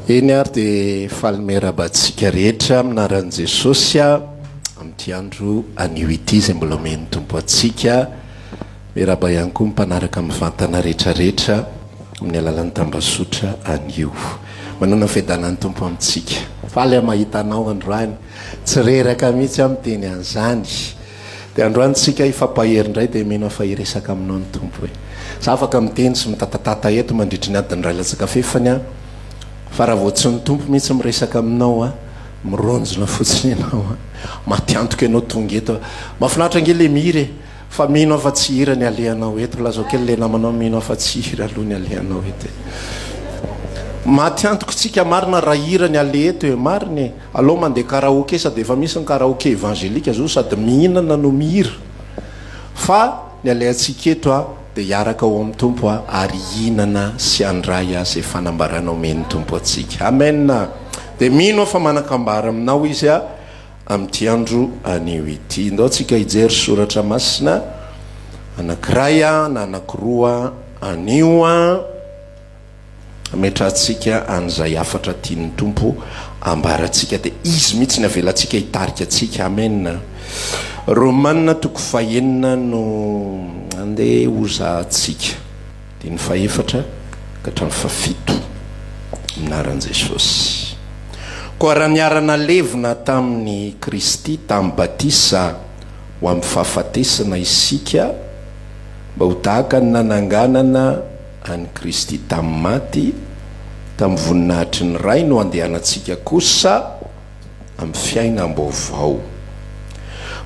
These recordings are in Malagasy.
Eny ary dia faly miarahaba antsika rehetra amin'ny anaran'i Jesosy amin'ity andro anio ity izay mbola omen'ny Tompo antsika. Miarahaba ihany koa ny mpanaraka mivantana rehetra rehetra amin'ny alalan'ny tambazotra anio. Manona ny fiadanan'ny Tompo amintsika. Faly aho mahita anao androany. Tsy reraka mihitsy aho miteny an'izany. Dia androany tsika hifampahery indray dia mino aho fa hiresaka aminao ny Tompo e. Za afaka miteny sy mitatatata eto mandritry ny adiny iray latsaka fefany an, fa raha vao tsy ny Tompo mihitsy miresaka aminao an, mironjona fotsiny ianao an. Maty antoka ianao tonga eto an. Mahafinaritra ange le mihira e, fa mino aho fa tsy hira ny alehanao eto, lazao kely le namanao mino aho fa tsy hira aloha ny alehanao eto e. Maty antoka tsika marina raha hira ny aleha eto e, marina e. Aleo mandeha karaoke sady efa misy ny karaoke evangelique zao sady mihinana no mihira fa ny alehantsika eto a dia hiaraka ao amin'ny Tompo a ary hihinana sy handray a izay fanambarana omen'ny Tompo antsika. Amen. Dia mino aho fa manan-kambara aminao Izy a amin'ity andro anio ity. Ndao tsika hijery soratra masina anankiray a na anankiroa anio a. Ametrahantsika an'izay hafatra tian'ny Tompo ambara antsika dia Izy mihitsy ny avelantsika hitarika antsika. Amen. Romana toko fahenina no andeha hozahantsika. Andininy fahefatra ka hatramin'ny fahafito. Amin'ny anaran'i Jesosy. Koa raha niara-nalevina tamin'i Kristy tamin'ny batisa ho amin'ny fahafatesana isika, mba ho tahaka ny nananganana an'i Kristy tamin'ny maty, tamin'ny voninahitry ny Ray no andehanantsika kosa amin'ny fiainam-baovao.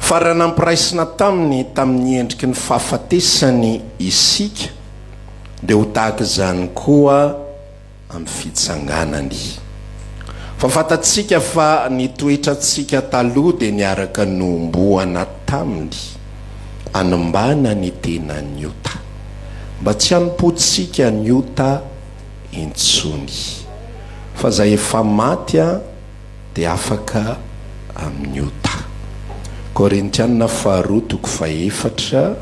Fa raha nampiraisina taminy tamin'ny endriky ny fahafatesany isika, dia ho tahaka izany koa amin'ny fitsanganany. Fa fantatsika fa ny toetrantsika taloha dia niaraka nohomboana taminy, hanimbana ny tenan'ny ota, mba tsy hanompoantsika ny ota intsony. Fa izay efa maty dia afaka amin'ny ota. Korintiana faharoa toko fahefatra.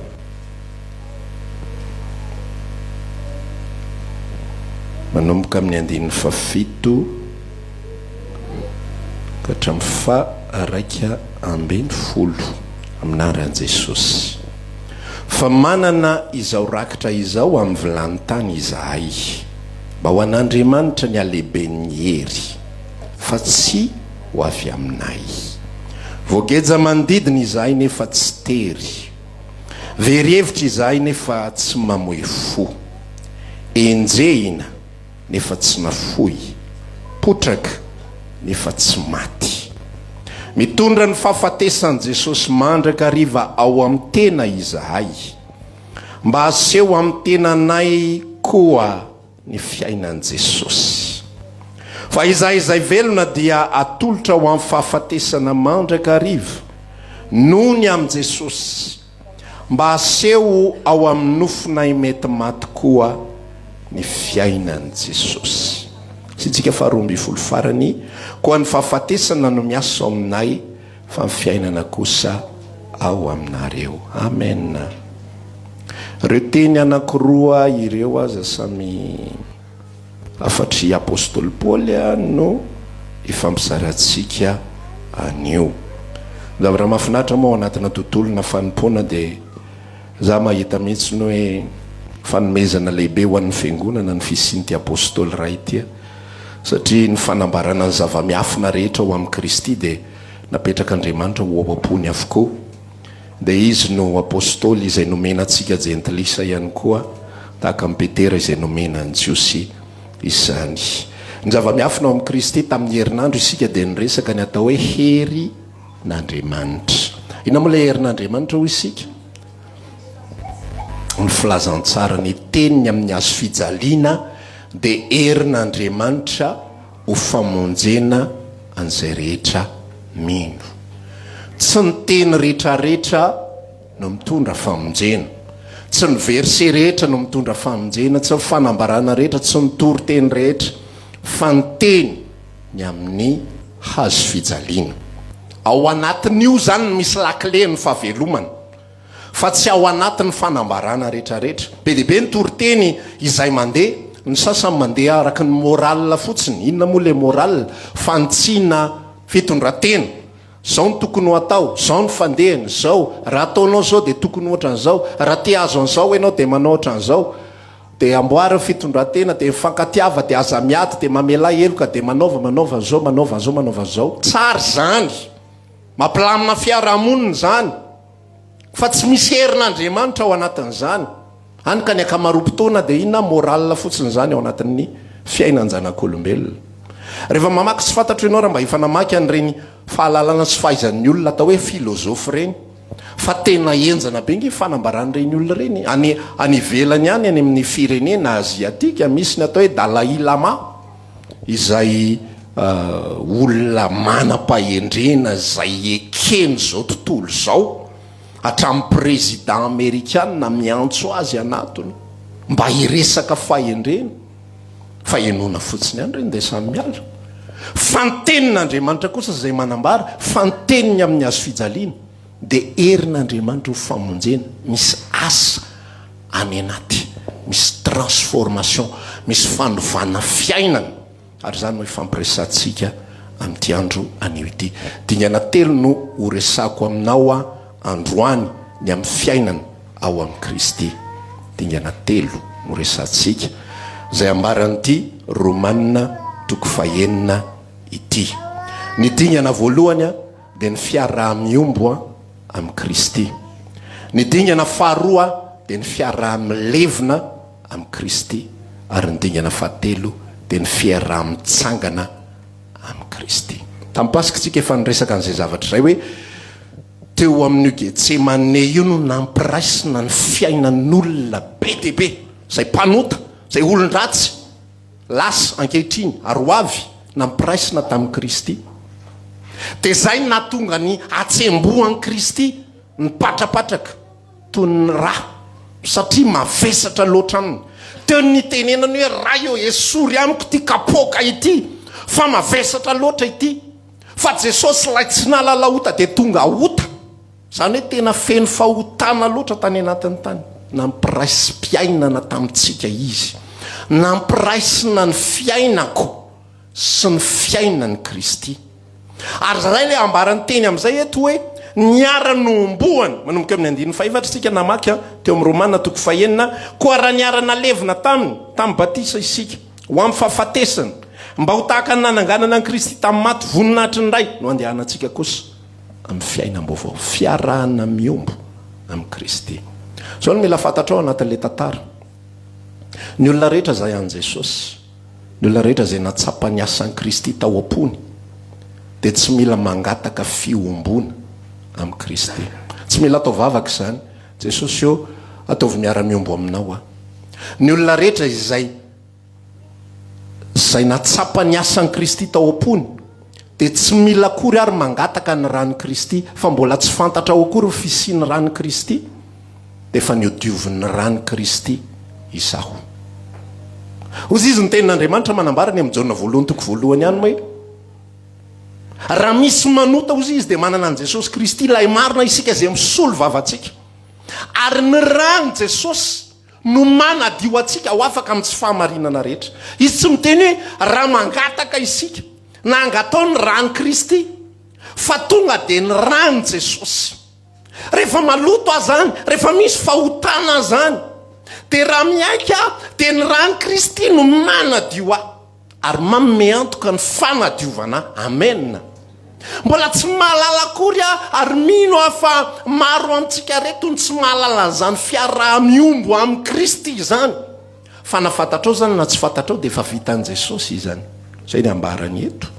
Manomboka amin'ny andininy fahafito ka hatramin'ny faha-11 amin'ny anaran'i Jesosy. Fa manana izao rakitra izao amin'ny vilany tany izahay, mba ho an'Andriamanitra ny halehiben'ny hery, fa tsy ho avy aminay. Voageja manodidina izahay nefa tsy tery. Very hevitra izahay nefa tsy mamoy fo. Enjehina nefa tsy nafoy. Potraka nefa tsy maty. Mitondra ny fahafatesan'i Jesosy mandrakariva ao amin'ny tena izahay, mba haseho amin'ny tenanay koa ny fiainan'i Jesosy. Fa izahay izay velona dia atolotra ho amin'ny fahafatesana mandrakariva noho ny amin'i Jesosy, mba haseho ao amin'ny nofonay mety maty koa ny fiainan'i Jesosy. Isika faharoa ambinifolo farany, koa ny fahafatesana no miasa ao aminay, fa ny fiainana kosa ao aminareo. Amen. Ireo teny anankiroa ireo aza samy hafatr'i Apostoly Paoly no ifampizarantsika anio. Ny zavatra mahafinaritra moa ao anatina tontolona fanompoana dia za mahita mihitsy ny hoe fanomezana lehibe ho an'ny fiangonana ny fisian'ity Apostoly iray ity satria ny fanambarana ny zava-miafina rehetra ao amin'i Kristy dia napetrak'Andriamanitra ho ao am-pony avokoa. Dia izy no Apostoly izay nomena antsika Jentilisa ihany koa, tahaka an'i Petera izay nomena ny Jiosy izany. Ny zava-miafina ao amin'i Kristy, tamin'ny herinandro isika dia niresaka ny atao hoe herin'Andriamanitra. Inona moa ilay herin'Andriamanitra hoy isika? Ny filazantsara, ny teniny amin'ny hazo fijaliana dia herin'Andriamanitra ho famonjena an'izay rehetra mino. Tsy ny teny rehetrarehetra no mitondra famonjena. Tsy ny verset rehetra no mitondra famonjena, tsy ny fanambarana rehetra, tsy ny toriteny rehetra, fa ny teny ny amin'ny hazo fijaliana. Ao anatin'io izany no misy lakile ny fahavelomana. Fa tsy ao anatin'ny fanambarana rehetrarehetra. Be dia be ny toriteny izay mandeha. Ny sasany mandeha araka ny morale fotsiny. Inona moa ilay morale? Fanitsiana fitondran-tena. Izao no tokony ho atao, izao no fandehany, izao. Raha ataonao izao dia tokony ho ohatran'izao. Raha te hahazo an'izao ianao dia manao ohatran'izao. Dia amboary ny fitondran-tena, dia mifankatiava, dia aza miady, dia mamelà heloka, dia manaova, manaova an'izao, manaova an'izao, manaova an'izao. Tsara izany. Mampilamina fiarahamonina izany. Fa tsy misy herin'Andriamanitra ao anatin'izany. Hany ka ny ankamaroam-potoana dia inona? Morale fotsiny izany ao anatin'ny fiainan-janak'olombelona. Rehefa mamaky, tsy fantatro ianao raha mba efa namaky an'ireny fahalalana sy fahaizan'ny olona atao hoe philosophe ireny, fa tena henjana be nge fanambaran'ireny olona ireny. Any any ivelany any, any amin'ny firenena aziatika, misy ny atao hoe Dalai Lama. Izay olona manam-pahendrena izay eken'izao tontolo izao, hatramin'ny président amerikana miantso azy hanatona mba hiresaka fahendrena, fa henoina fotsiny ihany ireny dia samy miala. Fa ny tenin'Andriamanitra kosa izay manambara fa ny teniny amin'ny hazo fijaliana dia herin'Andriamanitra ho famonjena, misy asa any anaty, misy transformation, misy fanovana fiainana, ary izany no hifampiresahantsika amin'ity andro anio ity. Dingana telo no horesahako aminao androany ny amin'ny fiainana ao amin'i Kristy. Dingana telo no resahantsika, izay ambaran'ity Romana toko fahenina ity. Ny dingana voalohany dia ny fiaraha-miombo amin'i Kristy. Ny dingana faharoa dia ny fiaraha-milevina amin'i Kristy, ary ny dingana fahatelo dia ny fiaraha-mitsangana amin'i Kristy. Tamin'ny Paska isika efa niresaka an'izay zavatra izay hoe teo amin'io Getsemane io no nampiraisina ny fiainan'olona be dia be, izay mpanota, izay olon-dratsy, Lasa, ankehitriny, ary ho avy, nampiraisina tamin'i Kristy. Dia izay no nahatonga ny hatsembohan'i Kristy nipatrapatraka toy ny ra, satria mavesatra loatra aminy. Teo ny nitenenany hoe, Ray ô, esory amiko ity kapoaka ity, fa mavesatra loatra ity. Fa Jesosy ilay tsy nahalala ota dia tonga ota. Izany hoe tena feno fahotana loatra tany anatiny tany. Nampiraisim-piainana tamintsika Izy. Nampiraisina ny fiainako sy ny fiainan'i Kristy. Ary izay ilay ambaran'ny teny amin'izay eto hoe niara-nohomboana. Manomboka eo amin'ny andininy fahefatra isika namaky teo amin'ny Romana toko fahenina, koa raha niara-nalevina taminy tamin'ny batisa isika ho amin'ny fahafatesana, mba ho tahaka ny nananganana an'i Kristy tamin'ny maty voninahitry ny Ray no andehanantsika kosa. amin'ny fiainam-baovao, fiarahana miombo amin'i Kristy. Izao no mila fantatrao anatin'ilay tantara. Ny olona rehetra izay an'i Jesosy, ny olona rehetra izay natsapa ny asan'i Kristy tao am-pony, dia tsy mila mangataka fiombona amin'i Kristy. Tsy mila atao vavaka izany. Jesosy ô, ataovy miara-miombo aminao aho. Ny olona rehetra izay Izay nahatsapa ny asan'i Kristy tao am-pony dia tsy mila akory ary mangataka ny ran'i Kristy, fa mbola tsy fantatrao akory ny fisian'ny ran'i Kristy dia efa niodiovin'ny ran'i Kristy izaho. Hoy izy ny tenin'Andriamanitra manambara ny amin'ny Jaona voalohany toko voalohany ihany hoe, Raha misy manota hoy izy dia manana an'i Jesosy Kristy ilay marina isika izay misolo vavantsika. Ary ny ran'i Jesosy no manadio antsika ho afaka amin'ny tsy fahamarinana rehetra. Izy tsy miteny hoe raha mangataka isika na angatao ny ran'i Kristy fa tonga dia ny ran'i Jesosy. Rehefa maloto aho zany, rehefa misy fahotana aho zany, dia raha miaiky aho dia ny ran'i Kristy no manadio ahy. Ary manome antoka ny fanadiovana ahy. Amen. Mbola tsy mahalala akory aho ary mino aho fa maro amintsika reto no tsy mahalala an'izany fiaraha-miombo amin'i Kristy izany. Fa na fantatrao izany na tsy fantatrao dia efa vitan'i Jesosy izany. Izay ny ambarany eto.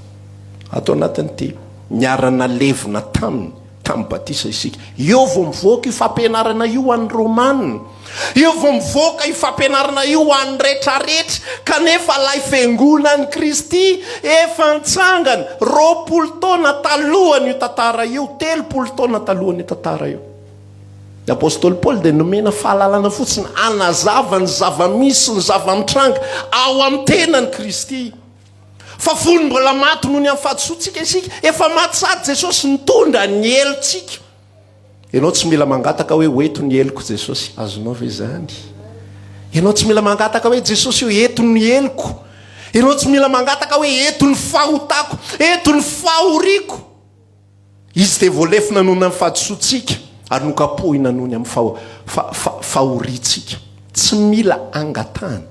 Ato anatin'ity. Niara-nalevina taminy. Tamin'ny batisa isika. Eo vao mivoaka io fampianarana io ho an'ny Romana. Eo vao mivoaka io fampianarana io ho an'ny retraretra. Kanefa ilay fiangonan'i Kristy efa nitsangana 20 taona talohan'io tantara io, 30 taona talohan'io tantara io. Ny apostoly Paoly dia nomena fahalalana fotsiny hanazava ny zava-misy sy ny zava-mitranga ao amin'ny tenan'i Kristy. Fa fony mbola maty noho ny amin'ny fahadisoantsika isika, efa maty sady Jesosy nitondra ny helotsika. Ianao tsy mila mangataka hoe hoeto ny heloko Jesosy, azonao ve izany? Ianao tsy mila mangataka hoe Jesosy o eto ny heloko. Ianao tsy mila mangataka hoe eto ny fahotako, eto ny fahoriako. Izy dia voalefona noho ny amin'ny fahadisoantsika ary nokapohina noho ny amin'ny fahoriantsika. Tsy mila angatahana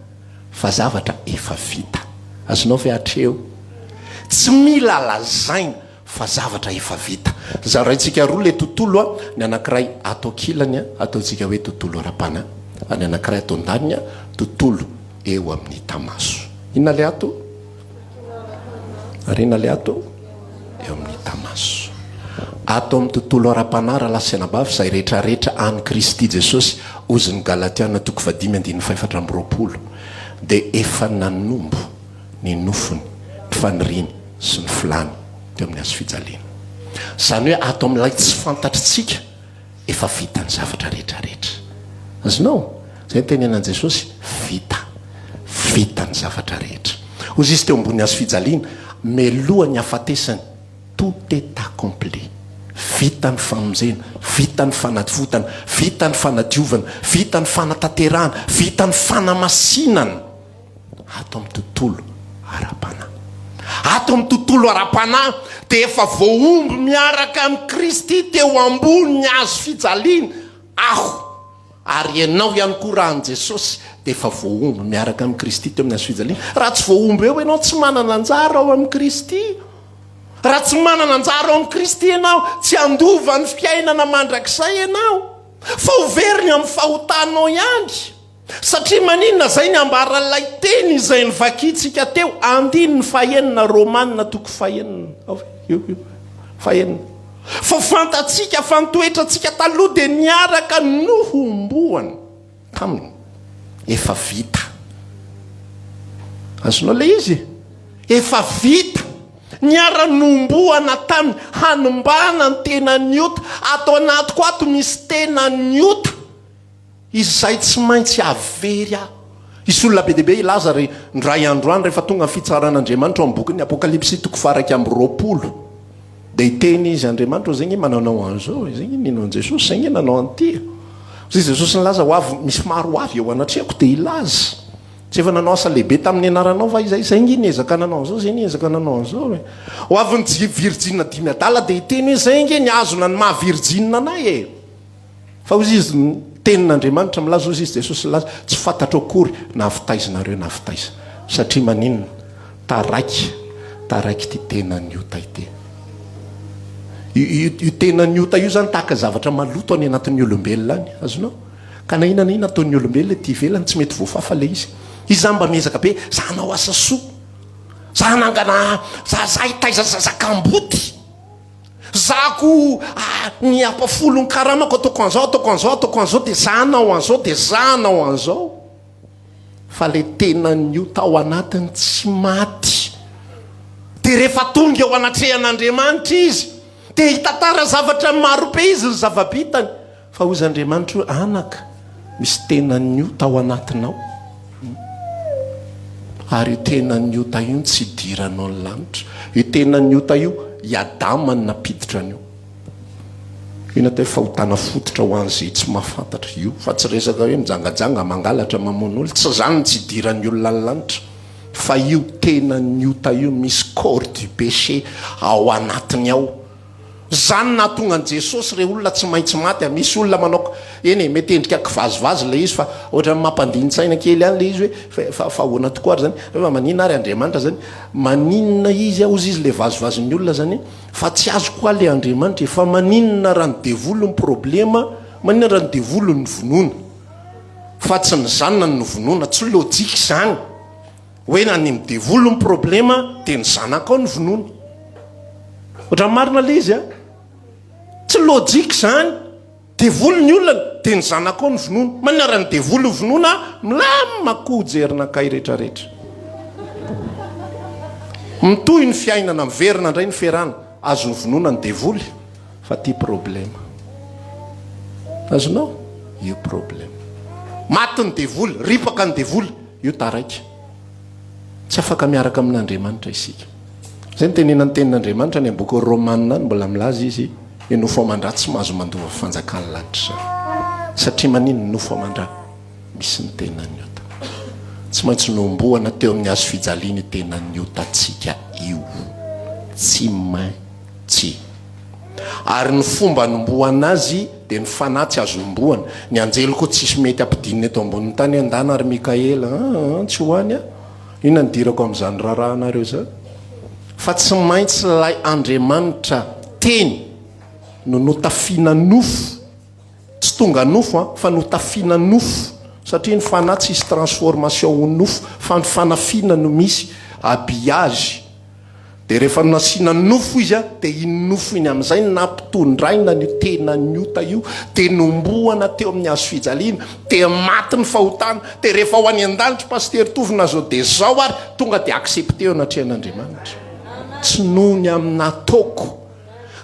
fa zavatra efa vita. Azonao ve hatreo? Tsy mila lazaina fa zavatra efa vita. Zaraintsika roa ilay tontolo a, ny anankiray ato ankilany a, ataontsika hoe tontolo ara-panahy, ary ny anankiray ato andaniny a, tontolo eo amin'ny hita maso. Inona ilay ato? Ary inona ilay ato? Eo amin'ny hita maso. Ato amin'ny tontolo ara-panahy, rahalahy sy anabavy, izay rehetrarehetra an'i Kristy Jesosy, hozy ny Galatiana toko fahadimy andininy fahefatra amby 20, dia efa nanombo ny nofony, ny faniriany sy ny filany teo amin'ny hazo fijaliana. Izany hoe ato amin'ilay tsy fantatritsika, Efa vita ny zavatra rehetra rehetra. Azonao? Izay no tenenan'i Jesosy, vita. Vita ny zavatra rehetra. Hozy Izy teo ambony hazo fijaliana, meloha ny hafatesany, tout est accompli. Vita ny famonjena, vita ny fanadivotana, vita ny fanadiovana, vita ny fanatanterahana, vita ny fanamasinana. Ato amin'ny tontolo ara-panahy. Ato amin'ny tontolo ara-panahy dia efa voahombo miaraka amin'i Kristy teo ambonin'ny hazo fijaliana aho. Ary ianao ihany koa raha an'i Jesosy dia efa voahombo miaraka amin'i Kristy teo amin'ny hazo fijaliana. Raha tsy voahombo eo ianao tsy manana anjara ao amin'i Kristy. Raha tsy manana anjara ao amin'i Kristy ianao, tsy handova ny fiainana mandrakizay ianao. Fa ho very ny amin'ny fahotanao ihany. Satria maninona? Izay ny ambaran'ilay teny izay novakintsika teo, andininy fahenina, Romana toko fahenina. Ao ve? Io, io. Fahenina. Fa fantatsika fa ny toetrantsika taloha dia niaraka nohomboana taminy. Efa vita. Azonao ilay izy? Efa vita. Niara-nohomboana taminy hanimbana ny tenan'ny ota. Ato anatiko ato misy tenan'ny ota. Izay tsy maintsy havery aho. Hisy olona be dia be hilaza ry indray andro any rehefa tonga ny fitsaran'Andriamanitra ao amin'ny bokin'ny Apokalypsy toko faha-21 dia hiteny izy, Andriamanitra ô, izay nge mananao an'izao, izay nge nino an'i Jesosy, izay nge nanao an'ity. Hoy Jesosy nilaza, ho avy, misy maro ho avy eo anatrehako dia hilaza. Tsy efa nanao asa lehibe tamin'ny anaranao va izahay? Izay nge niezaka nanao an'izao, izay niezaka nanao an'izao e. Ho avy ny virjina dimy adala dia hiteny hoe, izay nge nihazona ny maha virjina anay e. Fa hozy izy, ny tenin'Andriamanitra milaza, hozy izy, Jesosy nilaza, tsy fantatro akory na avy taiza nareo na avy taiza. Satria maninona? Taraiky, taraiky ity tenan'ny ota ity. Io, io, io tenan'ny ota io zany tahaka zavatra maloto any anatin'ny olombelona any. Azonao? Ka na inona na inona ataon'ny olombelona ety ivelany, tsy mety voafafa ilay izy. Izy zany mba miezaka be, za hanao asa soa, za hanangana, za, za hitaiza zaza kamboty. Za ko ah ny ampafolon'ny karamako ataoko an'izao ataoko an'izao ataoko an'izao dia za hanao an'izao dia za hanao an'izao. Fa le tenan'ny ota ao anatiny tsy maty. Dia rehefa tonga eo anatrehan'Andriamanitra izy dia hitantara zavatra marobe izy ny zava-bitany. Fa hozy Andriamanitra hoe, Anaka, misy tenan'ny ota ao anatinao, ary io tenan'ny ota io no tsy hidiranao ny lanitra. Io tenan'ny ota io, i Adama no nampiditra an'io. Io no atao hoe fahotana fototra ho an'izay tsy mahafantatra io, fa tsy resaka hoe mijangajanga, mangalatra, mamono olona. Tsy izany no tsy hidiran'ny olona ny lanitra, fa io tenan'ny ota io, misy corps du péché ao anatiny ao. Zany nahatonga an'i Jesosy re olona tsy maintsy maty a, misy olona manao eny e, mety endrika kivazivazy ilay izy fa ohatran'ny mampandinin-tsaina kely ihany ilay izy hoe fa fa ahoana tokoa ary zany, fa maninona ary Andriamanitra zany, maninona izy a, hozy izy le vazivazin'ny olona zany fa tsy azoko hoa le Andriamanitra e, fa maninona raha ny devoly no problema, maninona raha ny devoly no vonoina fa tsy ny zanany no vonoina, tsy lojika izany. Hoe na ny devoly ny problema dia ny zanakao no vonoina. Ohatran'ny marina le izy a. Tsy logique izany. Devoly ny olana dia ny zanakao no vonoina. Maninona raha ny devoly no vonoina milamina koa jerinakay retraretra. Mitohy ny fiainana, miverina indray ny ferana. Azo novonoina ny devoly fa ty problema. Azonao? Io problema. Maty ny devoly, ripaka ny devoly. Io taraiky. Tsy afaka miaraka amin'Andriamanitra isika. Izay no tenenan'ny tenin'Andriamanitra any amin'ny boky Romana any, mbola milaza izy, ny nofo aman-dra tsy mahazo mandova fanjakan'ny lanitra. Satria maninona ny nofo aman-dra? Misy ny tenan'ny ota. Tsy maintsy nohomboana teo amin'ny hazo fijaliana io tenan'ny otantsika io. Tsy maintsy. Ary ny fomba anombohana azy dia ny fanahy tsy azo homboana. Ny anjely koa tsisy mety ampidinina eto ambonin'ny tany hoe ndana ry Mikaela aa tsy ho any aho. Inona no idirako amin'izany raharahanareo izany? Fa tsy maintsy ilay Andriamanitra Teny no notafiana nofo. Tsy tonga nofo an, fa notafiana nofo, satria ny fanahy tsisy transformation ho nofo, fa ny fanafiana no misy, habillage. Dia rehefa nasiana nofo izy an, dia iny nofo iny amin'izay no nampitondraina an'io tenan'ny ota io, dia nombohana teo amin'ny hazo fijaliana, dia maty ny fahotana, dia rehefa ho any an-danitra Pasitera Tovo na zao dia zao ary, tonga dia accepté eo anatrehan'Andriamanitra. Tsy noho ny amin'ny nataoko.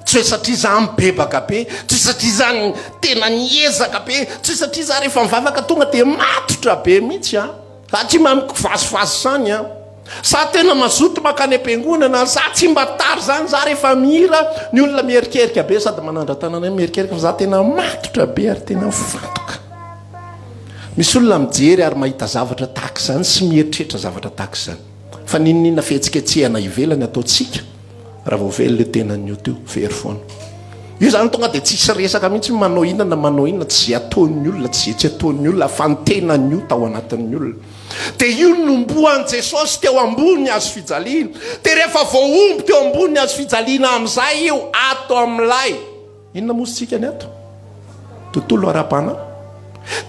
Tsy hoe satria za mibebaka be, tsy hoe satria za tena niezaka be, tsy hoe satria za rehefa mivavaka tonga dia matotra be mihitsy an. Za tsy mba mikivazivazy zany an. Za tena mazoto mankany am-piangonana, za tsy mba tara zany, za rehefa mihira ny olona mierikerika be sady manandra-tanana mierikerika fa za tena matotra be ary tena mifantoka. Misy olona mijery ary mahita zavatra tahaka izany sy mieritreritra zavatra tahaka izany. Fa n'inon'inona fihetsiketsehana ivelany ataontsika, Raha vao velona io tenany io teo, very foana. Io zany tonga dia tsisy resaka mihitsy hoe manao inona na manao inona, tsy izay ataon'ny olona, tsy izay tsy ataon'ny olona, fa ny tenany io tao anatin'ny olona. Dia io no nombohan'i Jesosy teo ambony hazo fijaliana. Dia rehefa voahombo teo ambony hazo fijaliana amin'izay io, ato amin'ilay. Inona moa isika ny ato? Tontolo ara-panahy.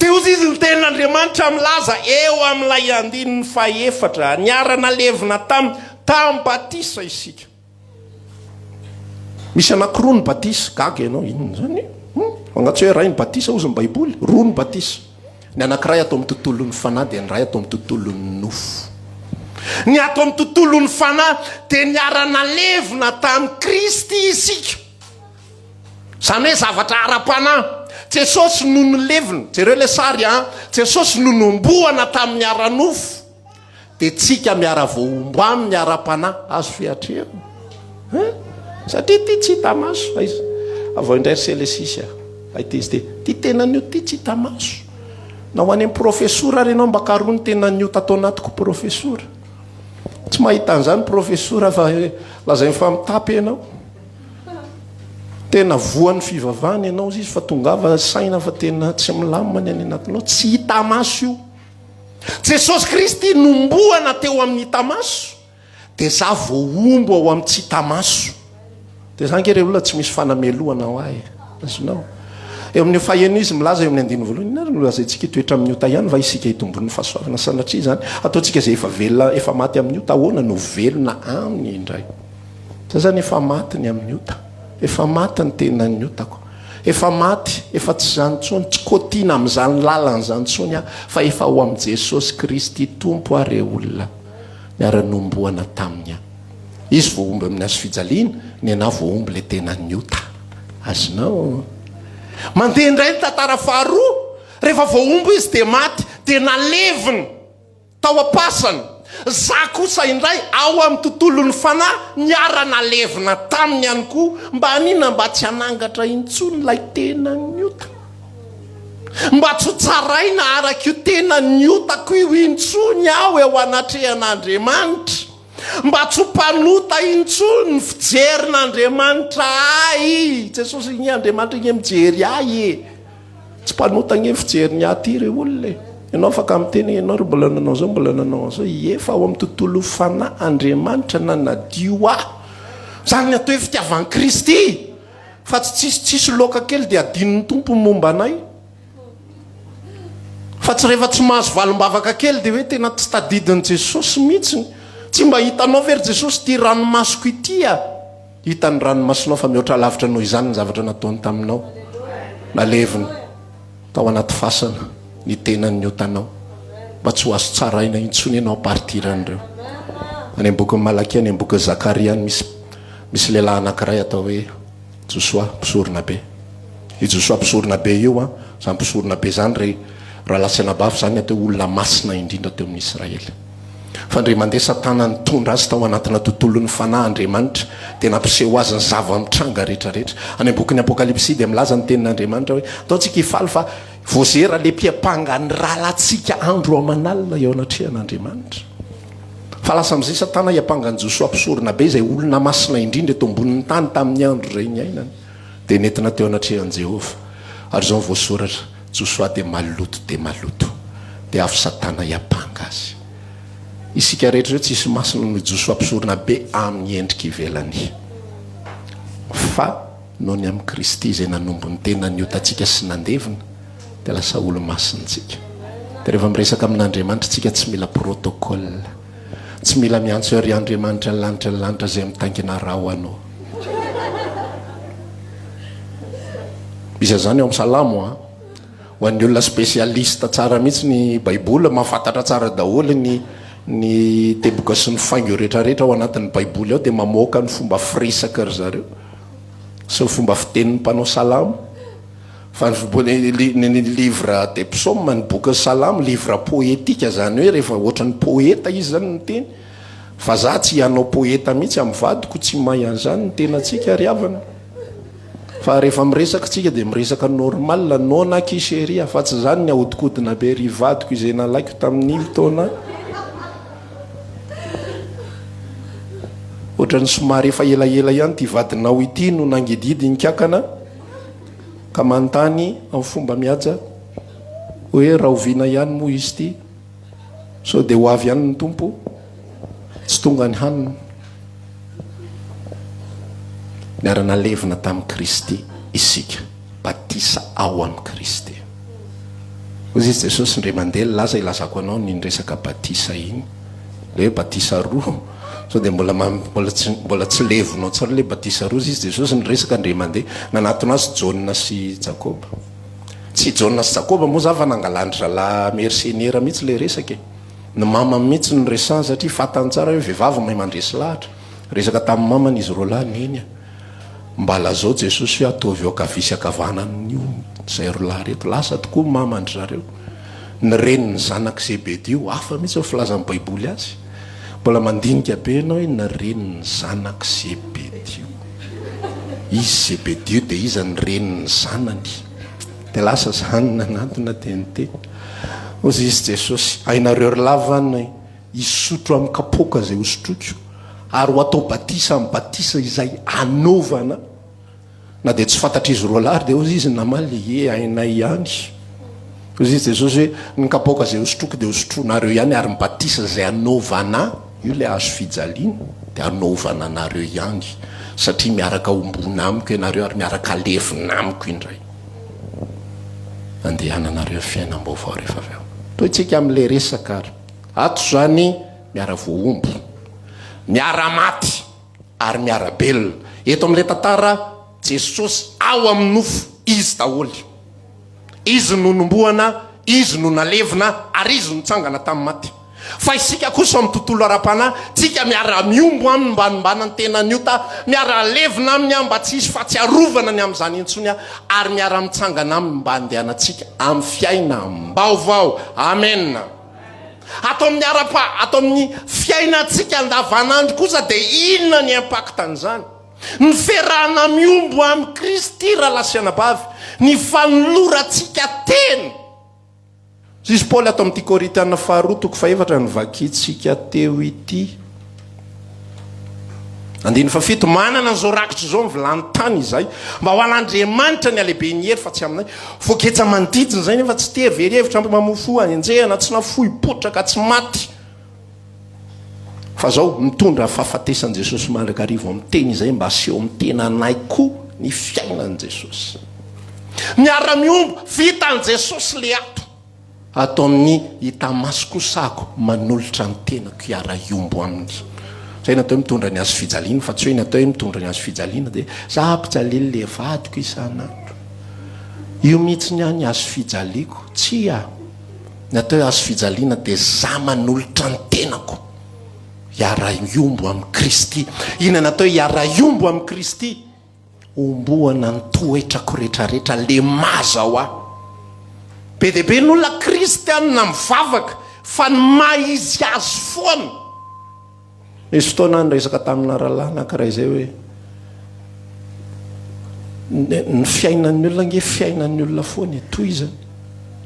Dia hoy izy ny tenin'Andriamanitra milaza eo amin'ilay andininy fahefatra, niara-nalevina taminy tamin'ny batisa isika. Misy anankiroa ny batisa, gaga ianao, inona izany? Hmm? Angaha tsy hoe iray ny batisa hozy ny Baiboly? Roa ny batisa. Ny anankiray ato amin'ny tontolon'ny fanahy dia ny iray ato amin'ny tontolon'ny nofo. Ny ato amin'ny tontolon'ny fanahy dia niara-nalevina tamin'i Kristy isika. Izany hoe zavatra ara-panahy. Jesosy no nolevina. Jereo ilay sary an. Jesosy no nombohana tamin'ny ara-nofo. Dia tsika miara-voahombo aminy ara-panahy. Azo fiatrehana. Hein? Satria ity tsy hita maso. Aiza? Avao indray ry Selesisy a. Ity izy ity. Ity tenan'io ity tsy hita maso. Na ho any amin'ny profesora ary ianao mba karoho ny tenan'io tato anatiko profesora. Tsy mahita an'izany profesora fa lazainy fa mitapy ianao. Tena voan'ny fivavahana ianao izy fa tongava saina fa tena tsy milamina ny any anatinao. Tsy hita maso io. Jesosy Kristy nombohana teo amin'ny hita maso dia za voahombo ao amin'ny tsy hita maso. Dia za ange re olona tsy misy fanamelohana ho ahy. Azonao. Eo amin'ny faheno izy milaza eo amin'ny andininy voalohany, inona ary no lazaintsika hitoetra amin'ny ota ihany va isika hitombon'ny fahasoavana? Sanatria izany. Ataontsika izay efa velona, efa maty amin'ny ota, ahoana no velona aminy indray? Za zany efa maty ny amin'ny ota. Efa maty ny tenan'ny otako. Efa maty, efa tsy izany intsony, tsy kotiana amin'izany lalana izany intsony aho, fa efa ao amin'i Jesosy Kristy Tompo aho re olona. Niara-nohomboana taminy aho. Izy voahombo amin'ny hazo fijaliana, ny anah voahombo ilay tenan'ny ota. Azonao? Mandeha indray ny tantara faharoa, rehefa voahombo izy dia maty, dia nalevina. Tao am-pasana. Za kosa indray ao amin'ny tontolon'ny fanahy niara-nalevina taminy ihany koa mba hanina mba tsy hanangatra intsony ilay tenan'ny ota. Mba tsy ho tsaraina araka io tenan'ny otako io intsony aho eo anatrehan'Andriamanitra. Mba tsy ho mpanota intsony ny fijerin'Andriamanitra ahy. Jesosy anie Andriamanitra anie mijery ahy e. Tsy mpanota anie ny fijery ny aty re olona e. Ianao afaka miteny hoe ianao ry mbola nanao zao mbola nanao an'izao. Ie fa ao amin'ny tontolo fanahy Andriamanitra nanadio ahy. Zany ny atao hoe fitiavan'i Kristy. Fa tsy tsisy tsisy loaka kely dia adinon'ny Tompo ny momba anay. Fa tsy rehefa tsy mahazo valim-bavaka kely dia hoe tena tsy tadidin'i Jesosy mihitsy. Tsy mba hitanao ve ry Jesosy ity ranomasoko ity a? Hita ny ranomasonao fa mihoatra lavitra noho izany ny zavatra nataony taminao. Naleviny tao anaty fasana ny tenan'ny otanao mba tsy ho azo tsaraina intsony ianao à partir an'ireo. Any amin'ny bokin'i Malakia, any amin'ny bokin'i Zakaria any misy misy lehilahy anankiray atao hoe Josoa, mpisoronabe. Io Josoa mpisoronabe io an, izany mpisoronabe izany ry rahalahy sy anabavy izany ny atao hoe olona masina indrindra teo amin'ny Israely. Fa ndre mandeha Satana nitondra azy tao anatina tontolon'ny fanahy Andriamanitra dia nampiseho azy ny zava-mitranga rehetra rehetra. Any amin'ny bokin'ny Apokalypsy dia milaza ny tenin'Andriamanitra hoe, Andao tsika hifaly fa. Voazera le mpiampanga ny rahalahintsika andro aman'alina eo anatrehan'Andriamanitra. Fa lasa amin'izay Satana hiampanga an'i Josoa mpisoronabe izay olona masina indrindra eto ambonin'ny tany tamin'ny andro izay niainany. Dia nentina teo anatrehan'i Jehovah. Ary izao no voasoratra, Josoa dia maloto dia maloto. Dia avy Satana hiampanga azy. Isika rehetra ireo tsisy masina noho i Josoa mpisoronabe amin'ny endrika ivelany. Fa noho ny amin'i Kristy izay nanombo ny tenany ny otantsika sy nandevina, dia lasa olo-masina isika. Dia rehefa miresaka amin'Andriamanitra isika tsy mila protocole. Tsy mila miantso hoe ry Andriamanitra ny lanitra ny lanitra izay mitaingina rahona ô. Misy an'izany ao amin'ny Salamo an. Ho an'ny olona spécialiste tsara mihitsy ny Baiboly, mahafantatra tsara daholo ny ny teboka sy ny faingo rehetrarehetra ao anatin'ny Baiboly ao dia mamoaka ny fomba firesaka ry zareo sy ny fomba fitenin'ny mpanao salamo. Fa ny ny livre des psaumes, ny bokin'ny salamo, livre poétique, izany hoe rehefa ohatran'ny poeta izy izany miteny. Fa za tsy hanao poeta mihitsy amin'ny vadiko, tsy mahay an'izany ny tenantsika ry havana. Fa rehefa miresaka tsika dia miresaka normal, non aky chérie a, fa tsy zany ny ahodikodina be ry vadiko izay nalaiko tamin'ily taona. Ohatran'ny somary efa elaela ihany ity vadinao ity no nangidihidy nikakana ka manontany amin'ny fomba mihaja hoe rahoviana ihany moa izy ity? Sao dia ho avy ihany ny Tompo? Tsy tonga ny hanina. Niara-nalevina tamin'i Kristy isika. Batisa ao amin'i Kristy. Hoy izy Jesosy indray mandeha nilaza ilazako anao ny resaka batisa iny. Ilay hoe batisa roa. Sao dia mbola mbola tsy mbola tsy levonao tsara ilay batisa roa. Hoy izy Jesosy niresaka indray mandeha. Nanatona azy Jaona sy Jakoba. Tsy i Jaona sy Jakoba moa zany fa nangalan-dry zalahy mersenera mihitsy ilay resaka e. Ny mamany mihitsy no resahany satria fantany tsara hoe vehivavy mahay mandresy lahatra. Resaka tamin'ny mamany izy roalahy, Neny a! Mba lazao Jesosy hoe ataovy eo ankavia sy ankavanana io izay rolahy ireto. Lasa tokoa ny maman-dry zareo. Ny renin'ny zanak'i Zebedio, hafa mihitsy ny filazan'ny Baiboly azy. Mbola mandinika be ianao hoe ny renin'ny zanak'i Zebedio. Izy Zebedio dia iza ny renin'ny zanany? Dia lasa izany nanantona dia niteny. Hoy izy Jesosy, hainareo ry lahy va ny hisotro amin'ny kapoaka izay hosotroiko, ary ho atao batisa amin'ny batisa izay hanaovana? Na dia tsy fantatr'izy roalahy ary dia hoy izy namaly, Ie, hainay ihany. Hoy izy Jesosy hoe, Ny kapoaka izay hosotroiko dia hosotroinareo ihany, ary ny batisa izay hanaovana, io ilay hazo fijaliana, dia hanaovana anareo ihany, satria miaraka hombona amiko ianareo ary miaraka halevina amiko indray. Andehananareo fiainam-baovao rehefa avy eo. Tohintsika amin'ilay resaka ary. Ato izany miara-voahombo, miara-maty. ary miara-belona. Eto amin'ilay tantara, Jesosy ao amin'ny nofo, Izy daholo. Izy no nombohana, Izy no nalevina, ary Izy no nitsangana tamin'ny maty. Fa isika kosa ao amin'ny tontolo ara-panahy, tsika miara-mihombo Aminy mba hanombana ny tenan'ny ota, miara-levona Aminy aho mba tsy hisy fahatsiarovana ny amin'izany intsony aho, ary miara-mitsangana Aminy mba handehanantsika amin'ny fiainam-baovao. Amena. Ato amin'ny ara-pa, ato amin'ny fiainantsika andavanandro kosa dia inona ny impact an'izany? Ny fiarahana mihombo amin'i Kristy rahalahy sy anabavy, ny fanolorantsika tena. Izy Paoly ato amin'ity Korintiana faharoa toko fahefatra novakintsika teo ity. Andininy fahafito, Manana an'izao rakitra izao ny vilany tany izahay, mba ho an'Andriamanitra ny halehiben'ny hery fa tsy aminay. Voageja manodidina izay nefa tsy tery, very hevitra, mamoa fo, enjehina, tsy nafoy, potraka, tsy maty. Fa izao, mitondra fahafatesan'i Jesosy mandrakariva ao amin'ny teny izay mba aseho amin'ny tenanay koa ny fiainan'i Jesosy. Miara-mihombo, vitan'i Jesosy le ato. Ato amin'ny hita maso kosa ako manolotra ny tenako hiara-hiombo aminy. Zay ny atao hoe mitondra ny hazo fijaliana fa tsy hoe ny atao hoe mitondra ny hazo fijaliana dia za ampijaliny le vadiko isan'andro. Io mihitsy ny ahy ny hazo fijaliako. Tsia. Ny atao hoe hazo fijaliana dia za manolotra ny tenako hiara-hiombo amin'i Kristy. Inona ny atao hoe hiara-hiombo amin'i Kristy? Hombohana ny toetrako retraretra le maza hoa. Be dia be ny olona kristianina mivavaka fa ny maha izy azy foana. Nisy fotoana aho niresaka tamina rahalahy anankiray izay hoe ny fiainan'ny olona ange fiainan'ny olona foana e, tohizany.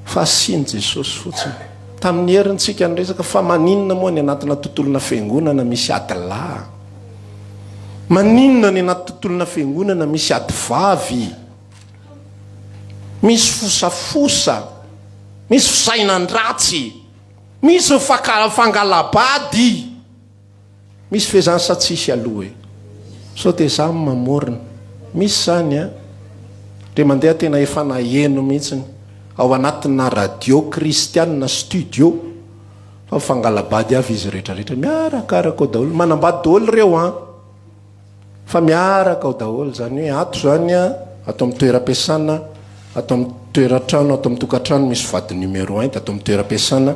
Fa asian'i Jesosy fotsiny. Tamin'ny heriny tsika niresaka fa maninona moa ny anatina tontolona fiangonana misy ady lahy? Maninona ny anaty tontolona fiangonana misy ady vavy? Misy fosafosa, misy fisainan-dratsy, misy fangala-bady. Misy ve zany sa tsisy aloha e? Sao dia za no mamorona. Misy zany an! Ndre mandeha tena efa naheno mihitsiny ao anatina radio kristianina studio fa mifangalabady avy izy rehetra rehetra miarakaraka ao daholo manambady daholo ireo an! Fa miaraka ao daholo, izany hoe ato izany an, ato amin'ny toeram-piasana, ato amin'ny toeran-trano, ato amin'ny tokantrano misy vady numéro un, dia ato amin'ny toeram-piasana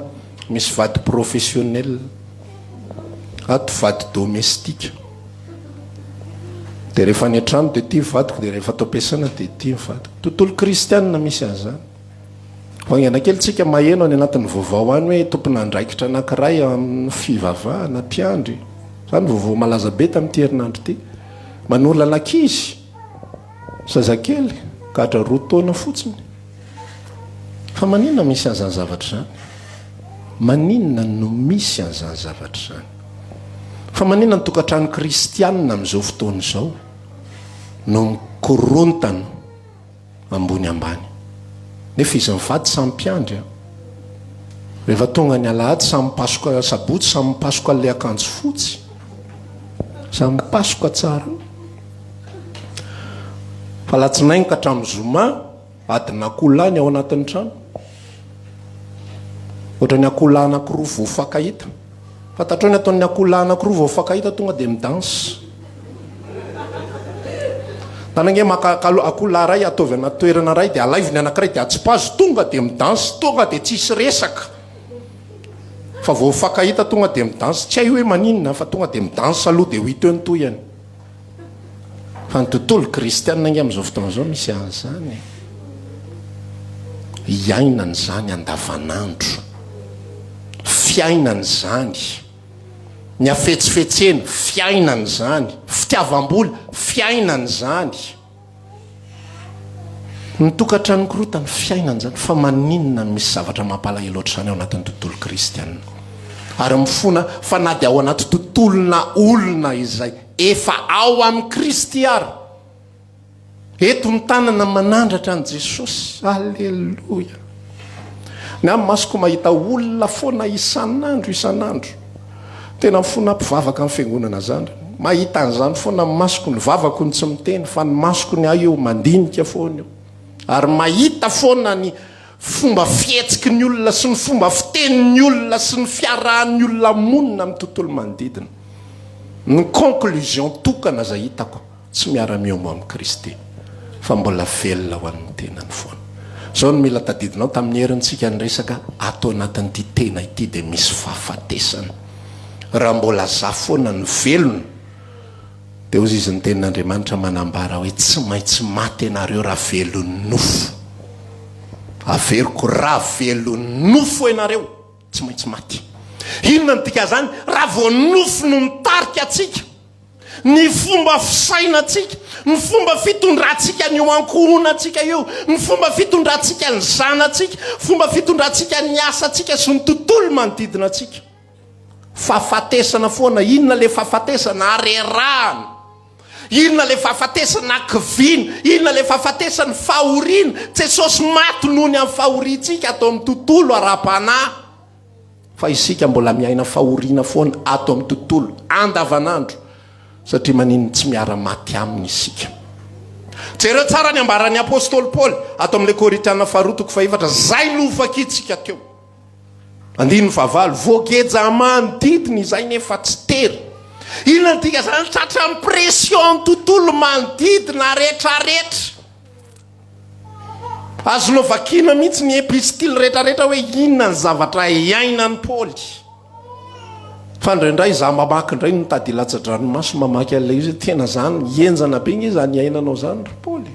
misy vady professionnel, ato vady domestique. Dia rehefa any an-trano dia ity ny vadiko, dia rehefa ato am-piasana dia ity ny vadiko. Tontolo kristianina misy an'izany. Haingana kely tsika maheno any anatin'ny vaovao any hoe tompon'andraikitra anankiray amin'ny fivavahana, mpiandry. Izany vaovao malaza be tamin'ity herinandro ity. Manolana ankizy, zazakely, gadra roa taona fotsiny. Fa maninona misy an'izany zavatra izany? Maninona no misy an'izany zavatra izany? Fa maninona ny tokantrano kristianina amin'izao fotoana izao no mikorontana? ambony ambany. Nefa izy mivady samy mpiandry an. Rehefa tonga ny alahady samy mipasoka sabotsy samy mipasoka an'ilay akanjo fotsy. Samy mipasoka tsara. Fa alatsinainy ka hatramin'ny zoma adin'akoholahy ny ao anatin'ny trano. Ohatran'ny akoholahy anankiroa voafankahita. Fantatrao ny ataon'ny akoholahy anankiroa vao mifankahita tonga dia mi-danse. Zany ange maka akoholahy iray ataovy anaty toerana iray dia alaivo ny anankiray dia atsipazo tonga dia mi-danse, tonga dia tsisy resaka. Fa vao mifankahita tonga dia mi-danse, tsy hay hoe maninona fa tonga dia mi-danse aloha dia ho hita eo ny tohiny. Fa ny tontolo kristianina ange amin'izao fotoana izao misy an'izany e. Iainana izany andavanandro. Fiainana izany. Ny hafetsifetsena, fiainana izany. Fitiavam-bola, fiainana izany. Ny tokantrano korotana, fiainana izany. Fa maninona no misy zavatra mampalahelo ohatr'izany ao anatin'ny tontolo kristianina? Ary mifona fa na dia ao anaty tontolona olona izay efa ao amin'i Kristy ary, eto ny tanana manandratra an'i Jesosy. Aleloia! Ny ahy masoko mahita olona foana isan'andro isan'andro. Tena mifona mpivavaka amin'ny fiangonana zandriny. Mahita an'izany foana ny masoko, ny vavako no tsy miteny fa ny masoko ny ahy io mandinika foana io. Ary mahita foana ny fomba fihetsiky ny olona sy ny fomba fitenin'ny olona sy ny fiarahan'ny olona monina amin'ny tontolo manodidina. Ny conclusion tokana izay hitako. Tsy miara-mihombo amin'i Kristy, fa mbola velona ho an'ny tenany foana. Izao no mila tadidinao, tamin'ny herintsika niresaka, ato anatin'ity tena ity dia misy fahafatesana. Raha mbola za foana no velona, dia hozy izy ny tenin'Andriamanitra manambara hoe tsy maintsy maty ianareo raha velon'ny nofo. Averiko, raha velon'ny nofo ianareo, tsy maintsy maty. Inona no dikan'izany? Raha vao nofo no mitarika antsika, Ny fomba fisainantsika, ny fomba fitondrantsika an'io ankohonantsika io, ny fomba fitondrantsika ny zanatsika, fomba fitondrantsika ny asantsika sy ny tontolo manodidina antsika. Fahafatesana foana, inona le fahafatesana? Harerahana. Inona le fahafatesana? Hakiviana. Inona le fahafatesana? Fahoriana. Jesosy maty noho ny amin'ny fahoriantsika ato amin'ny tontolo ara-panahy. Fa isika mbola miaina fahoriana foana ato amin'ny tontolo andavanandro satria maninona tsy miara-maty aminy isika. Jereo tsara ny ambaran'ny apostoly Paoly ato amin'ilay Korintiana faharoa toko fahefatra izay novakintsika teo. Andininy fahavalo, voageja manodidina izay nefa tsy tery. Inona ny dika izany? Tratran'ny pression ny tontolo manodidina rehetrarehetra. Azonao vakiana mihitsy ny epistily rehetrarehetra hoe inona ny zavatra iainan'i Paoly. Fa indraindray izaho mamaky indray no mitady hilatsa-dranomaso mamaky an'ilay izy hoe tena izany henjana be nge izany iainanao izany ry Paoly.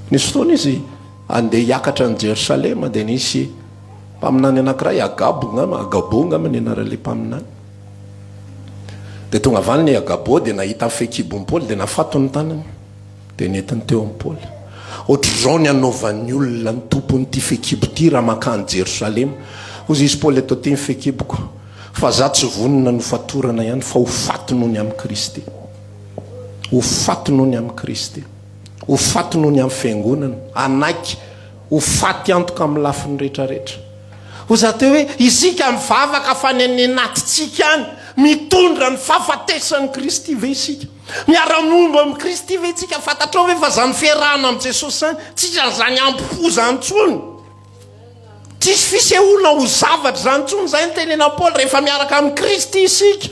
Nisy fotoana izy andeha hiakatra an'i Jerosalema dia nisy mpaminany anankiray, Agabo angamba, Agabo angamba ny anaran'ilay mpaminany. Dia tonga avy any ny Agabo dia nahita ny fehikibon'i Paoly dia nafatony ny tanany. Dia nentiny teo amin'i Paoly. Ohatr'izao ny anaovan'ny olona ny tompon'ity fehikibo ity raha mankany Jerosalema. Hozy izy Paoly eto aty ny fehikiboko, fa za tsy vonona ny ho fatorana ihany fa ho faty noho ny amin'i Kristy. Ho faty noho ny amin'i Kristy. Ho faty noho ny amin'ny fiangonana. Hanaiky ho faty antoka amin'ny lafiny rehetrarehetra. Hoy za teo hoe isika mivavaka fa ny any anatintsika any mitondra ny fahafatesan'i Kristy ve isika? Miara-momba amin'i Kristy ve isika? Fantatrao ve fa izany fiarahana amin'i Jesosy izany tsisy an'izany ampo izany intsony? Tsisy fisehoana ho zavatra izany intsony, izay no tenenan'i Paoly rehefa miaraka amin'i Kristy isika.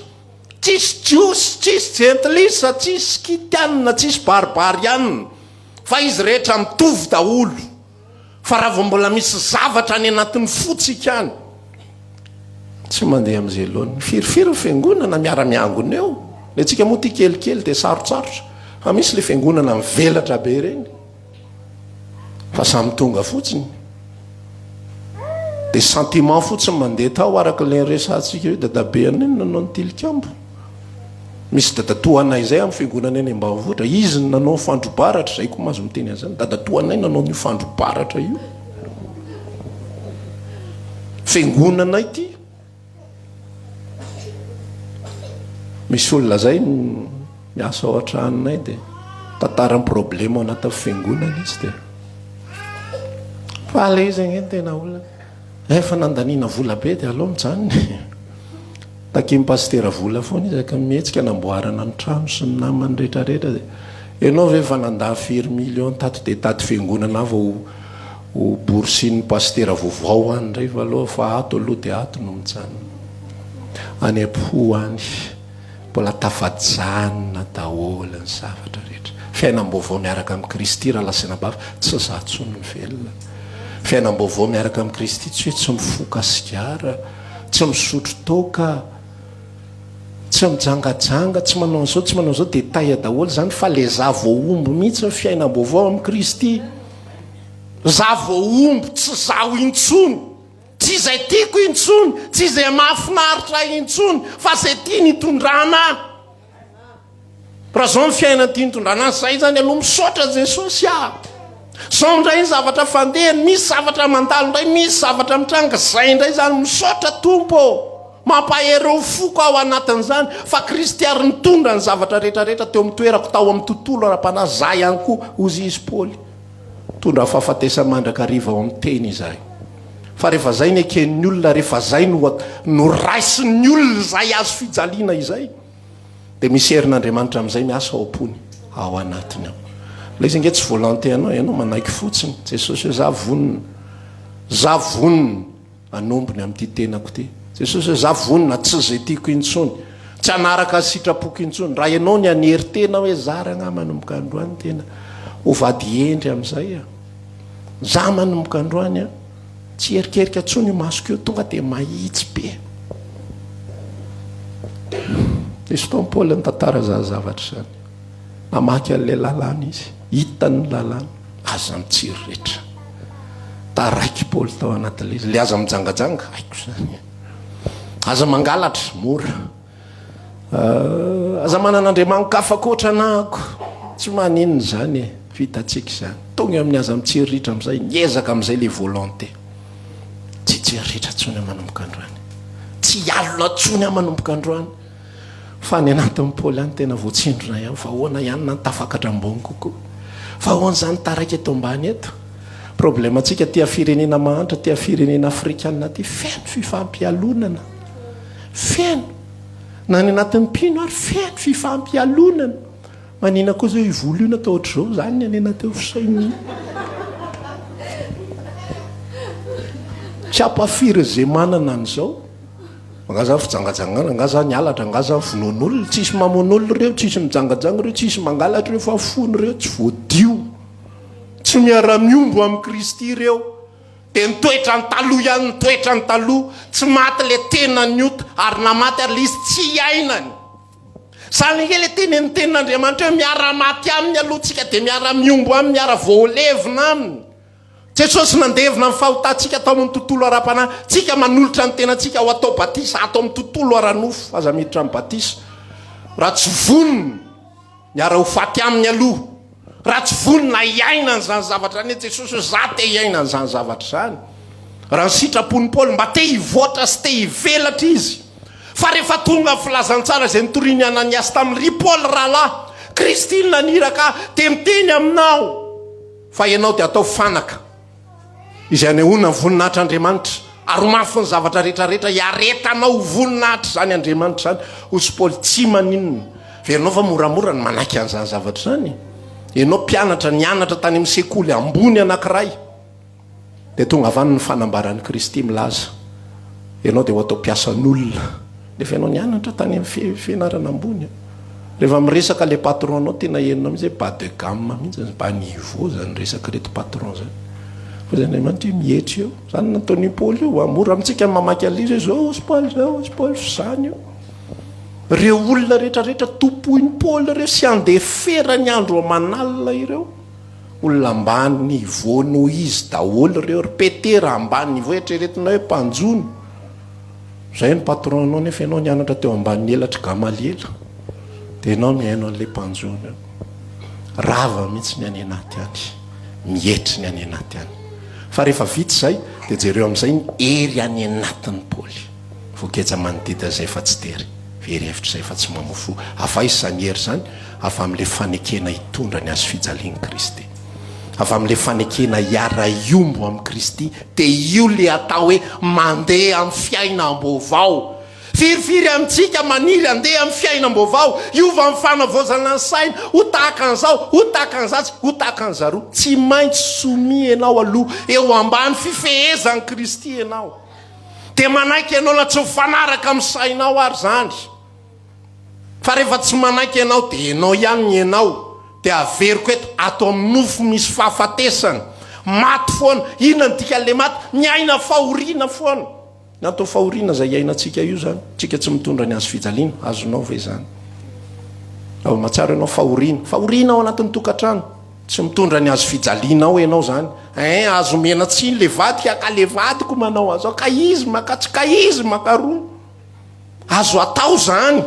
Tsisy Jiosy, tsisy Jentilisa, tsisy Skitianina, tsisy Barbarianina, fa izy rehetra mitovy daholo. Fa raha vao mbola misy zavatra any anatin'ny fontsika any, tsy mandeha amin'izay laoniny. Firifiry ny fiangonana miara-miangona eo. Ny antsika moa ity kelikely dia sarotsarotra. Fa misy ilay fiangonana mivelatra be ireny. Fa samy tonga fotsiny. Dia sentiment fotsiny mandeha tao araka ilay resahantsika hoe dadabe an'inona nanao ny tilikambo. Misy dadatoa anay izay amin'ny fiangonana eny ambanivohitra, izy no nanao ny fandrobaratra, izay koa mahazo miteny an'izany, dadatoa anay nanao an'io fandrobaratra io. Fiangonana ity. Misy olona izay miasa ao an-tranonay dia tantara ny problème ao anatin'ny fiangonana izy dia fa ilay izy ange no tena olana. Efa nandaniana vola be dia aleo mijanona e. Takian'i Pasitera vola foana izy ka mihetsika namboarana ny trano sy ny namany rehetra rehetra dia ianao ve efa nandany firy million tato dia hitady fiangonana hafa ho ho borosian'ny Pasitera vaovao any indray va aloha fa ato aloha dia ato no mijanona. Any am-po any. Mbola tafajanona daholo ny zavatra rehetra. Fiainam-baovao miaraka amin'i Kristy rahalahy sy anabavy, tsy za intsony no velona. Fiainam-baovao miaraka amin'i Kristy tsy hoe tsy mifoka sigara, tsy misotro toaka, tsy mijangajanga, tsy manao an'izao, tsy manao an'izao, détail daholo izany fa le za voahombo mihitsy ny fiainam-baovao amin'i Kristy. Za voahombo, tsy zaho intsony. Tsy izay tiako intsony, tsy izay mahafinaritra ahy intsony, fa izay tiany hitondrana ahy. Raha izao ny fiainana tiany hitondrana ahy, izay izany aloha misaotra Jesosy aho. Izao indray ny zavatra fandehany, misy zavatra mandalo indray, misy zavatra mitranga, izay indray izany misaotra Tompo ô. Mampahery ny foko aho anatin'izany fa Kristy ary nitondra ny zavatra rehetra rehetra teo amin'ny toerako tao amin'ny tontolo ara-panahy, za ihany koa, hozy izy Paoly. Mitondra fahafatesana mandrakariva ao amin'ny teny izahay. Fa rehefa izay no eken'ny olona, rehefa izay no noraisin'ny olona izay hazo fijaliana izay, dia misy herin'Andriamanitra amin'izay miasa ao am-pony, ao anatiny ao. Ilay izy ange tsy volonté anao, ianao manaiky fotsiny. Jesosy hoe za vonona. Za vonona. Hanombo ny amin'ity tenako ity. Jesosy hoe, Za vonona, tsy izay tiako intsony. Tsy hanaraka ny sitrapoko intsony. Raha ianao ny hanery tena hoe, za rangahy manomboka androany tena ho vady hendry amin'izay aho. Za manomboka androany aho. Tsy hierikerika intsony io masoko io, tonga dia mahitsy be. Nisy fotoana Paoly nitantara izany zavatra izany. Namaky an'ilay lalàna izy. Hitany ny lalàna. Aza mitsiriritra. Taraiky Paoly tao anatin'ilay izy. Ilay aza mijangajanga, haiko izany. Aza mangalatra, mora. Ah, aza manana andriamani-kafa ankoatra anahako. Tsy maninona izany e, vitantsika izany. Tonga amin'ny aza mitsiriritra amin'izay, miezaka amin'izay ilay volonté. Tsy hitsiriritra intsony aho manomboka androany. Tsy hialona intsony aho manomboka androany. Fa any anatin'i Paoly any tena voatsindrona ihany fa ahoana ihany na tafakatra ambony kokoa. Fa ahoana izany taraiky eto ambany eto? Problème antsika aty firenena mahantra, aty firenena afrikana aty, feno fifampialonana. Feno. Na any anatin'ny mpino ary feno fifampialonana. Manina koa zao io volo io natao ohatr'izao, zany ny any anaty ao fisainana. Tsy ampafiry izay manana an'izao. Nga zany fijangajangana, nga zany halatra, nga zany vonoan'olona, tsisy mamono olona ireo, tsisy mijangajanga ireo, tsisy mangalatra ireo fa fony ireo tsy voadio. Tsy miara-miombo amin'i Kristy ireo. Dia ny toetrany taloha ihany ny toetrany taloha, tsy maty ilay tenan'ny ota, ary na maty ary ilay izy tsy iainany. Izany ange ilay tenenin'ny tenin'Andriamanitra hoe miara-maty aminy aloha tsika dia miara-miombo aminy, miara-voalevina aminy. Jesosy nandevina ny fahotantsika tao amin'ny tontolo ara-panahy. Tsika manolotra ny tenantsika ho atao batisa ato amin'ny tontolo ara-nofo. Aza miditra amin'ny batisa raha tsy vonona miara ho faty aminy aloha. Raha tsy vonona hiaina an'izany zavatra izany, Jesosy hoe za te hiaina an'izany zavatra izany. Raha ny sitrapon'i Paoly, mba te hivoatra sy te hivelatra izy. Fa rehefa tonga ny filazantsara izay notorian'i Ananiasy taminy, Ry Paoly rahalahy, Kristy no naniraka ahy, dia miteny aminao fa ianao dia atao fanaka izay anehoana ny voninahitr'Andriamanitra, ary ho mafy ny zavatra rehetra rehetra hiaretanao ho voninahitra izany Andriamanitra izany. Hoy i Paoly, tsy maninona. Heverinao fa moramora ny manaiky an'izany zavatra izany? Ianao mpianatra nianatra tany amin'ny sekoly ambony anankiray. Dia tonga avy any ny fanambaran'i Kristy milaza, Ianao dia ho atao mpiasan'olona. Nefa ianao nianatra tany amin'ny fianarana ambony. Rehefa miresaka ilay patron-nao, tena henonao mihitsy hoe bas de gamme mihitsy, bas niveau izany resak'ireto patron izany. Fa izay Andriamanitra hoe mietry eo. Izany no nataon'i Paoly io. Mora amintsika ny mamaky an'ilay izy hoe izao hozy Paoly, izao hozy Paoly, fa izany io. Ireo olona rehetrarehetra tompoin'i Paoly ireo sy andeferany andro aman'alina ireo. Olona ambany niveau noho izy daholo ireo ry Petera ambany niveau eritreretinao hoe mpanjono zay ny patron nao nefa ianao nianatra teo ambanin'ny elatr'i Gamaliela dia ianao mihaino an'ilay mpanjono eo rava mihitsy ny any anaty any mietry ny any anaty any fa rehefa vita izay dia jereo amin'izay ny hery any anatin'i Paoly voageja manodidina izay fa tsy tery very hevitra izay fa tsy mamoa fo avy aiza izany hery izany Avy amin'ilay fanekena hitondra ny hazofijalian'i Kristy. Avy amin'ilay fanekena hiara-hiombo amin'i Kristy, dia io ilay atao hoe mandeha amin'ny fiainam-baovao. Firifiry amintsika maniry handeha amin'ny fiainam-baovao, hiova amin'ny fanavaozana ny saina, ho tahaka an'izao, ho tahaka an'izatsy, ho tahaka an'izaroa. Tsy maintsy soumis ianao aloha, eo ambany fifehezan'i Kristy ianao. Dia manaiky ianao na tsy mifanaraka amin'ny sainao ary izany. Fa rehefa tsy manaiky ianao dia ianao ihany ny ianao, dia averiko eto, ato amin'ny nofo misy fahafatesana, maty foana, inona ny dikan'ilay maty? Miaina fahoriana foana. Ny anton'ny fahoriana izay iainantsika io izany, tsika tsy mitondra ny hazo fijaliana, azonao ve izany? Ao mahatsiaro ianao fahoriana, fahoriana ao anatin'ny tokantrano, tsy mitondra ny hazo fijaliana ao ianao izany, ein, azo omena tsiny le vadiko, ka le vadiko manao an'izao, ka izy maka tsy, ka izy maka roa. Azo atao izany,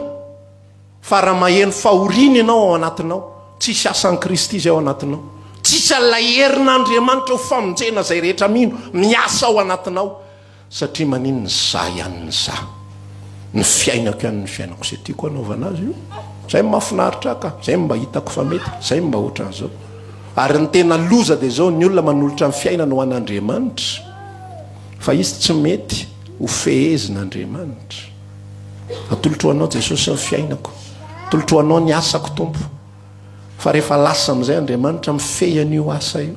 fa raha maheno fahoriana ianao ao anatinao, tsisy asan'i Kristy izay ao anatinao, tsisy an'ilay herin'Andriamanitra ho famonjena izay rehetra mino miasa ao anatinao, satria maninona izaho ihany ny izaho, ny fiainako ihany ny fiainako, izay tiako hanaovana azy io, izay no mahafinaritra ahy ka, izay no mba hitako fa mety, izay no mba ohatran'izao. Ary ny tena loza dia izao, ny olona manolotra ny fiainany ho an'Andriamanitra, fa izy tsy mety ho fehezin' Andriamanitra. Atolotro ho Anao Jesosy ny fiainako. Atolotro ho Anao ny asako Tompo. Fa rehefa lasa amin'izay Andriamanitra mifehy an'io asa io,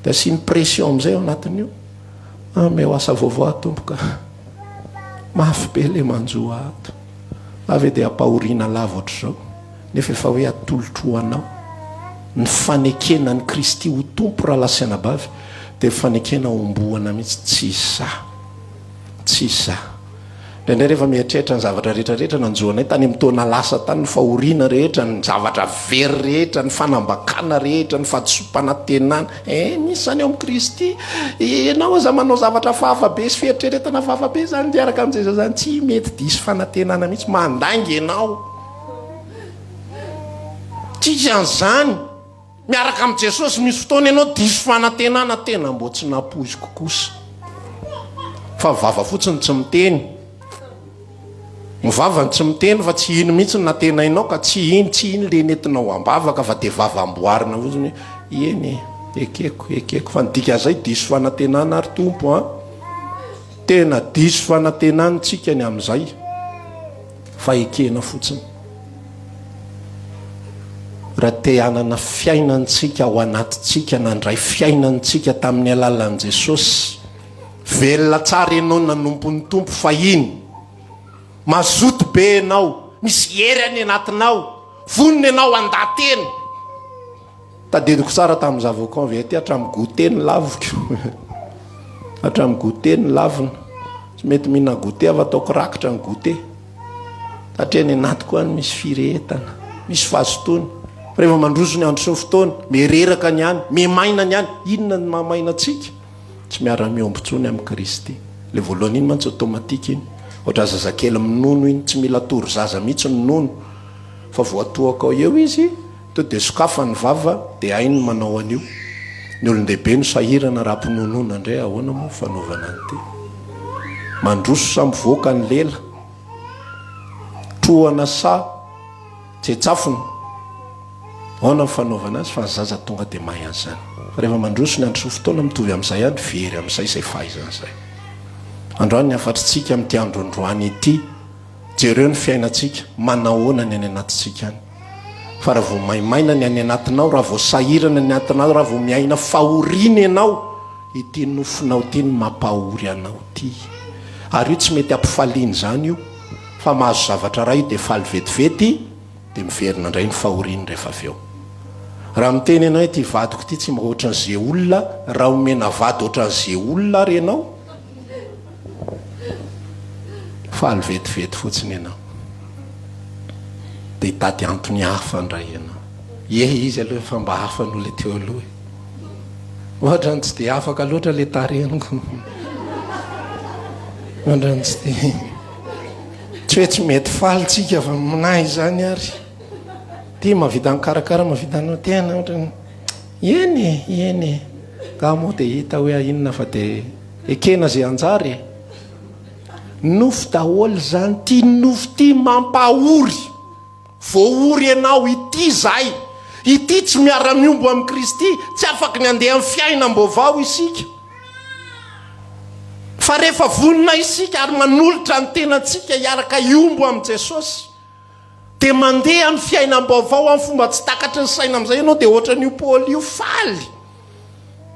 dia asiany pression amin'izay ao anatin'io. Ameo asa vaovao aho Tompo ka. Mafy be ilay manjo ahy ato. Aho ve dia ampahoriana lava ohatr'izao? Nefa efa hoe atolotro ho Anao. Ny fanekena an'i Kristy ho Tompo rahalahy sy anabavy dia fanekena hombohana mihitsy, tsy izaho, tsy izaho. Indraindray rehefa mieritreritra ny zavatra rehetra rehetra nanjo anay tany amin'ny taona lasa tany, ny fahoriana rehetra, ny zavatra very rehetra, ny fanambakana rehetra, ny fahadisoam-panantenana, eh, misy izany ao amin'i Kristy. Ianao aza manao zavatra hafahafa be sy fieritreretana hafahafa be izany miaraka amin'i Jesosy izany, tsy mety diso fanantenana mihitsy, mandainga ianao. Tsisy an'izany. Miaraka amin'i Jesosy misy fotoana ianao diso fanantenana tena mbô tsy nampoiziko kosa. Fa vava fotsiny tsy miteny. Ny vavany tsy miteny fa tsy iny mihitsy no nantenainao ka tsy iny tsy iny le nentinao am-bavaka fa dia vava amboarina fotsiny hoe eny e, ekeko, ekeko. Fa ny dikan'izay diso fanantenana ary Tompo an. Tena diso fanantenana tsika ny amin'izay. Fa ekena fotsiny. Raha te hanana fiainantsika ao anatintsika, nandray fiainantsika tamin'ny alalan'i Jesosy, velona tsara ianao nanompo ny Tompo fahiny, mazoto be ianao, misy hery any anatinao, vonona ianao handà tena. Tadidiko tsara tamin'ny za vao converti hatramin'ny goûter ny laviko. Hatramin'ny goûter ny lavina. Tsy mety mihinana goûter aho fa ataoko rakitra ny goûter. Satria any anatiko any misy firehetana, misy fahazotoana. Fa rehefa mandroso ny andro sy ny fotoana, miha-reraka ny any, miha-maina ny any. Inona no maha-maina antsika? Tsy miara-mihombo intsony amin'i Kristy. Ilay voalohany iny mantsy automatique iny. Ohatran'ny zazakely minono iny, tsy mila atoro zaza mihitsy ny nono. Fa voatohaka ao eo izy. To dia sokafany ny vava dia hainy ny manao an'io. Ny olon-dehibe no sahirana raha mpinonoana indray ahoana moa fanaovana an'ity. Mandroso sa mivoaka ny lela? Trohana sa tsetsafina? Ahoana ny fanaovana azy fa ny zaza tonga dia mahay an'izany. Fa rehefa mandroso ny andro sy ny fotoana mitovy amin'izay ihany, very amin'izay izay fahaizana izay. Androany ny hafatritsika amin'ity andro androany ity, jereo ny fiainantsika, manahoana ny any anatintsika any. Fa raha vao maimaina ny any anatinao, raha vao sahirana ny anatinao, raha vao miaina fahoriana ianao, ity nofinao ity no mampahory anao ity. Ary io tsy mety ampifaliana izany io, fa mahazo zavatra iray io dia faly vetivety, dia miverina indray ny fahoriany rehefa avy eo. Raha miteny ianao hoe ity vadiko ity tsy mba ohatran'ze olona, raha omena vady ohatran'ze olona ary ianao, faly vetivety fotsiny ianao. Dia hitady antony hafa indray ianao. Ie, izy aloha efa mba hafa noho ilay teo aloha e. Ohatran'ny tsy dia afaka loatra ilay tarehiko. Ohatran'ny tsy dia... Tsy hoe tsy mety faly tsika fa na izany ary. Ty mahavita mikarakara, mahavita anao tena ohatran'ny eny e, eny e. Nga moa dia hita hoe inona fa dia ekena izay anjara e. Nofy daholo izany, ty nofy ty mampahory. Voaory ianao, ity izahay. Ity tsy miara-miombo amin'i Kristy, tsy afaky ny handeha amin'ny fiainam-baovao isika. Fa rehefa vonona isika ary manolotra ny tenantsika hiaraka hiombo amin'i Jesosy, dia mandeha amin'ny fiainam-baovao amin'ny fomba tsy takatry ny saina amin'izay ianao, dia ohatran'io Paoly io, faly.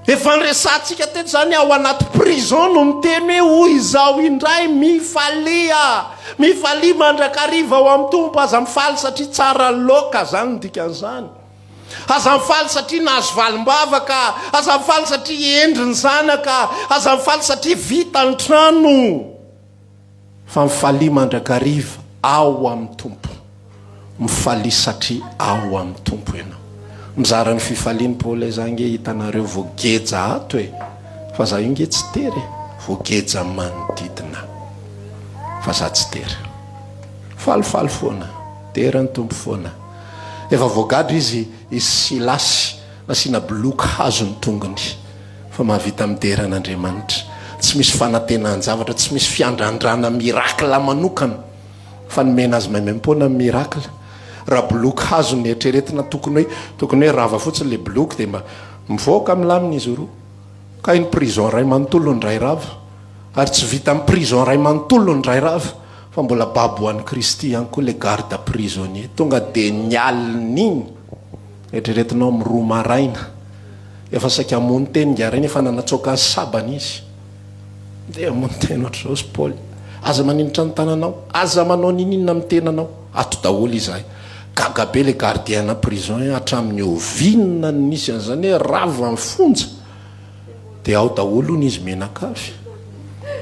Efa niresahantsika teto izany ao anaty prison no miteny hoe hoy izaho indray mifalia, mifalia mandrakariva ao amin'ny Tompo, aza mifaly satria tsara ny laoka, izany no dikan'izany. Aza mifaly satria nahazo valim-bavaka, aza mifaly satria hendry ny zanaka, aza mifaly satria vita ny trano. Fa mifalia mandrakariva ao amin'ny Tompo. Mifalia satria ao amin'ny Tompo ianao. Mizara ny fifalian'i Paoly hoe, Za ange hitanareo voageja ato e! Fa za io nge tsy tery e! Voageja manodidina fa za tsy tery. Falifaly foana, dera ny Tompo foana. Efa voagadra izy, i Silasy, nasiana boloky hazo ny tongony. Fa mahavita midera an'Andriamanitra. Tsy misy fanantenan-javatra, tsy misy fiandrandrana miracle manokana, fa nomena azy maimaimpoana ny miracle. Raha boloky hazo no eritreretina tokony hoe tokony hoe rava fotsiny ilay boloky dia mba mivoaka milamina izy roa. Kay ny prison iray manontolo no indray rava. Ary tsy vitan'ny prison iray manontolo no indray rava fa mbola babo ho an'i Kristy ihany koa ilay garde prisonnier. Tonga dia ny alin'iny, eritreretinao amin'ny roa maraina, Efa saika hamono teny ingahy rainy efa nanatsoaka ny sabany izy. Ndeha hamono teny ohatr'izao sy Paoly. Aza maninitra ny tananao, aza manao niniana amin'ny tenanao. Ato daholo izahay. Gaga be le gardien-na prison hoe hatramin'ny oviana no nisy an'izany hoe rava ny fonja. Dia ao daholo hono izy mianakavy.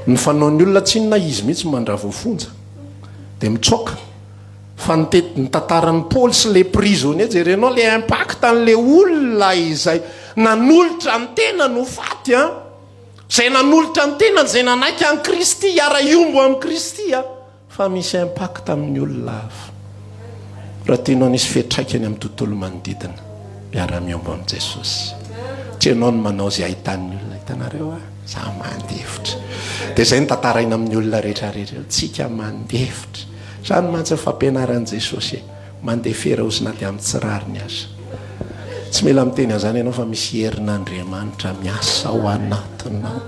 Ny fanaon'ny olona tsinona izy mihitsy mandrava fonja. Dia mitsoaka. Fa ny te- ny tantaran'i Paoly sy le prisonnier jerenao le impact an'le olona izay nanolotra ny tenany ho faty an, izay nanolotra ny tenany, izay nanaiky an'i Kristy hiara-hiombo amin'i Kristy an, fa misy impact amin'ny olona hafa. Raha tianao nisy fiantraikany amin'ny tontolo manodidina, miara-miombo amin'i Jesosy. Tsy ianao no manao izay ahitan'ny olona, hitanareo an, za mandefitra. Dia izay no tantaraina amin'ny olona rehetra rehetra eo, tsika mandefitra. Izany mantsy ny fampianaran'i Jesosy e! Mandefera ozy na dia amin'ny tsy rariny aza. Tsy mila miteny an'izany ianao fa misy herin'Andriamanitra miasa ao anatinao.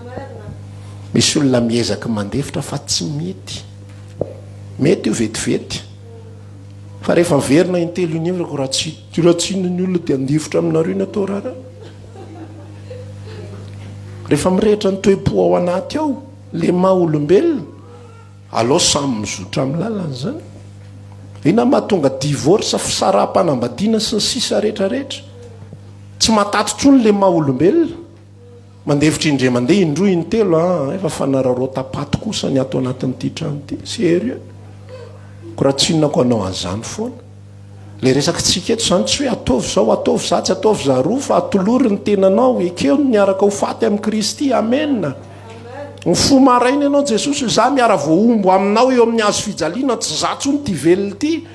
Misy olona miezaka mandefitra fa tsy mety. Mety io vetivety. Fa rehefa miverina intelo inefatra ko raha tsy raha tsy inona ny olona dia handefitra aminareo ny atao raharaha. Rehefa mirehitra ny toe-po ao anaty ao, le maha olombelona, Alao samy mizotra amin'ny lalany zany. Inona mahatonga divorce, fisaraham-panambadiana sy ny sisa rehetra rehetra. Tsy mahataty intsony le maha olombelona. Mandefitra indray mandeha, indroa, intelo, ah, efa fanararaotam-paty kosa ny ato anatin'ity trano ity. Sérieux. Ko raha tsy inona ko hanao an'izany foana. Le resakitsika eto zany tsy hoe ataovy zao, ataovy zatsy, ataovy zaroa fa atolory ny tenanao, ekeo ny miaraka ho faty amin'i Kristy. Amen. Mifoha maraina ianao Jesosy, za miara voahombo aminao eo amin'ny hazo fijaliana, tsy za tsony ty velona ity.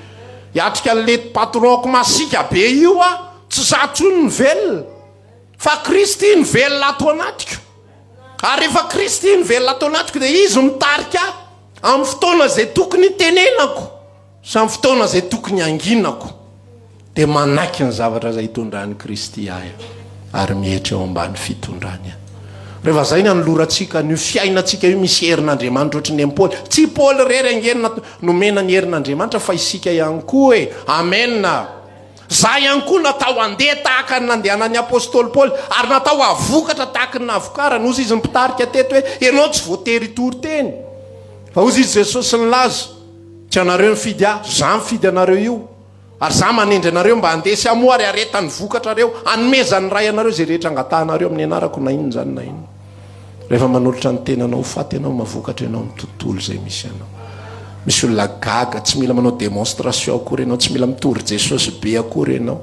Hiatrika an'le patron-ko masiaka be io aho, tsy za tsony ny velona fa Kristy no velona ato anatiko. Ary rehefa Kristy no velona ato anatiko dia Izy mitarika ahy amin'ny fotoana izay tokony hitenenako sy amin'ny fotoana izay tokony hanginako. Dia manaiky ny zavatra izay itondran'i Kristy ahy aho ary mihetra eo ambany fitondrany aho. Rehefa izay ny anolorantsika an'io fiainantsika io misy herin'Andriamanitra ohatry ny an'i Paoly. Tsy i Paoly irery ange no nomena ny herin'Andriamanitra fa isika ihany koa e! Amena! Za ihany koa natao handeha tahaka ny nandehanan'ny apostoly Paoly ary natao hahavokatra tahaka ny nahavokarany. Hozy izy mpitarika teto hoe ianao tsy voatery hitory teny. Fa hozy izy Jesosy nilaza, tsy anareo nifidy ahy, za nifidy anareo io. Ary za manendry anareo mba handeha sy hamoa ary hareta ny vokatrareo, hanomezan'ny Ray anareo izay rehetra angatahanareo amin'ny anarako na inona izany na inona. Rehefa manolotra ny tenanao ho faty ianao, mahavokatra ianao amin'ny tontolo izay misy anao. Misy olona gaga, tsy mila manao démonstration akory ianao, tsy mila mitory Jesosy be akory ianao.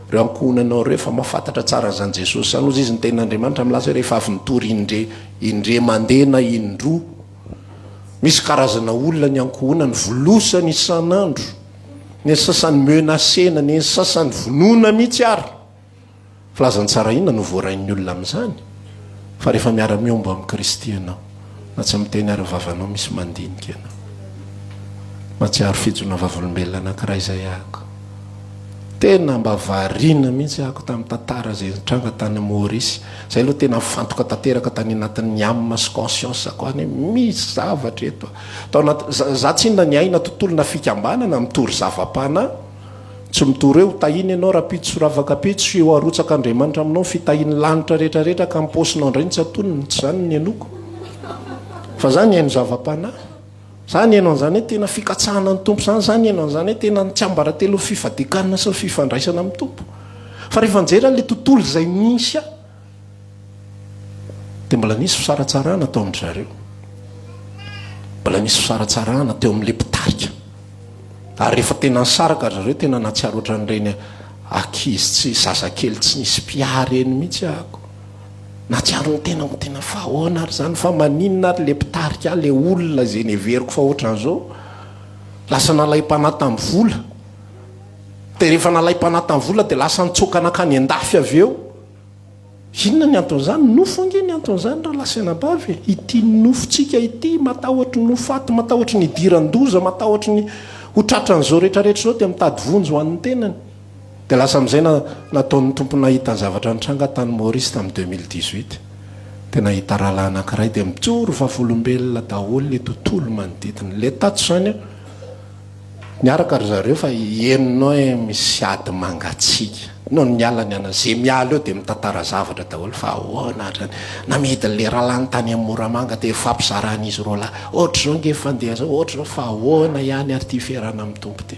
Ireo ankohonanao ireo efa mahafantatra tsara an'izany Jesosy izany. Hozy izy ny tenin'Andriamanitra milaza hoe rehefa avy nitory indre, indre mandeha na indroa. Misy karazana olona ny ankohonany, volosany isan'andro. Ny sasany menacena, ny sasany vonoina mihitsy ary. Filazantsara inona no voarain'ny olona amin'izany? Fa rehefa miara-miombo amin'i Kristy ianao, na tsy miteny ary ny vavanao misy mandinika ianao. Mahatsiaro fijoana vavolombelona anankiray izay ahako. Tena mba variana mihitsy ahako tamin'ny tantara izay nitranga tany Maurice. Izay aloha tena nifantoka tanteraka tany anatin'ny âme sy conscience-ko any hoe misy zavatra eto. Tao anaty, za tsinona niaina tontolona fikambanana mitory zava-panahy. Tsy mitory hoe ho tahiana ianao rahampitso sy ravakapitso sy ho arotsak'Andriamanitra aminao ny fitahian'ny lanitra rehetra rehetra ka ny paosinao indray no tsy atonony, tsy izany no nihainoako. Fa za nihaino zava-panahy. Za nihaino an'izany hoe tena fikatsahana ny Tompo izany, za nihaino an'izany hoe tena ny tsiambaratelon'ny fifadian-kanina sy ny fifandraisana amin'ny Tompo. Fa rehefa nijery an'ilay tontolo izay nisy ahy, dia mbola nisy fisaratsarahana tao amin-dry zareo. Mbola nisy fisaratsarahana teo amin'ilay mpitarika. Ary rehefa tena nisaraka ry zareo, tena nahatsiaro ohatran'ireny ankizy tsy, zazakely tsy nisy mpiahy ireny mihitsy ahako. Nahatsiaro ny tenako tena fa ahoana ary izany, fa maninona ary ilay mpitarika ahy, ilay olona izay neveriko fa ohatran'izao, lasa nalaim-panahy tamin'ny vola. Dia rehefa nalaim-panahy tamin'ny vola dia lasa nitsoaka nankany an-dafy avy eo. Inona ny anton'izany? Nofo ange ny anton'izany rahalahy sy anabavy e! Ity nofontsika ity, matahotry ny ho faty, matahotry ny hidiran-doza, matahotry ny ho tratran'izao rehetrarehetra izao dia mitady vonjy ho an'ny tenany. Dia lasa amin'izay na, nataon'ny Tompo nahita ny zavatra nitranga tany Maurice tamin'ny 2018. Dia nahita rahalahy anankiray dia mijoro vavolombelona daholo ilay tontolo manodidina. Ilay tato izany an, Miaraka ry zareo fa henonao hoe misy ady mangatsiaka. Nony miala ny ana, ze miala eo dia mitantara zavatra daholo fa ahoana ary zany. Namidin'le rahalahiny tany amin'ny Moramanga dia nifampizaran'izy roalahy. Ohatr'izao nge fandeha zao, ohatr'izao fa ahoana ihany ary ity fiarahana amin'ny Tompo ity.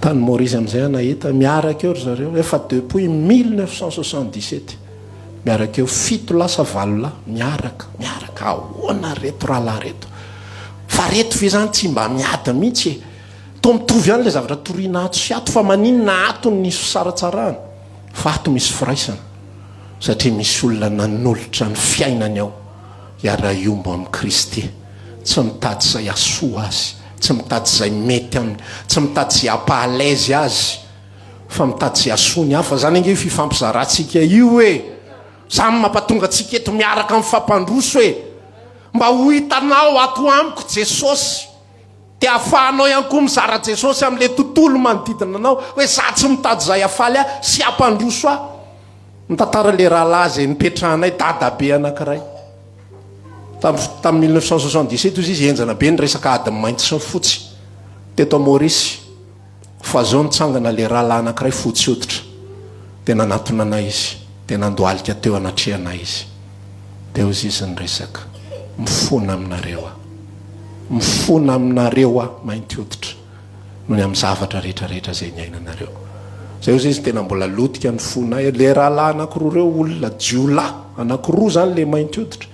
Tany Maurice amin'izay aho nahita, miaraka eo ry zareo, efa depuis 1977. Miaraka eo fito lahy sa valo lahy, miaraka, miaraka, ahoana ry reto rahalahy reto. Fa reto ve zany tsy mba miady mihitsy e! Toa mitovy ihany ilay zavatra toriana ato sy ato fa maninona ato no nisy fisaratsarahana fa ato misy firaisana satria misy olona nanolotra ny fiainany ao hiara-hiombo amin'i Kristy tsy mitady izay hahasoa azy, tsy mitady izay mety aminy, tsy mitady izay hampaha-à-l'aise azy fa mitady izay hahasoa ny hafa. Zany ange io fifampizarantsika io e! Zany mampatonga antsika eto miaraka mifampandroso e! Mba ho hitanao ato amiko Jesosy. Dia ahafahanao ihany koa mizara Jesosy amin'ilay tontolo manodidina anao hoe za tsy mitady izay hahafaly ahy sy hampandroso ahy. Mitantara ilay rahalahy izay nipetrahanay, dadabe anankiray. Tamin'ny tamin'ny 1977 hozy izy henjana be ny resaka ady mainty sy ny fotsy teto Maurice. Fa zao nitsangana le rahalahy anakiray fotsy hoditra dia nanatona anay izy dia nandohalika teo anatrehanay izy dia hozy izy niresaka, mifona aminareo aho, mifona aminareo aho mainty hoditra noho ny amin'ny zavatra rehetra rehetra izay niainanareo. Zay hozy izy tena mbola lotika ny fonay, le rahalahy anakiroa reo olona jiolahy anakiroa zany le mainty hoditra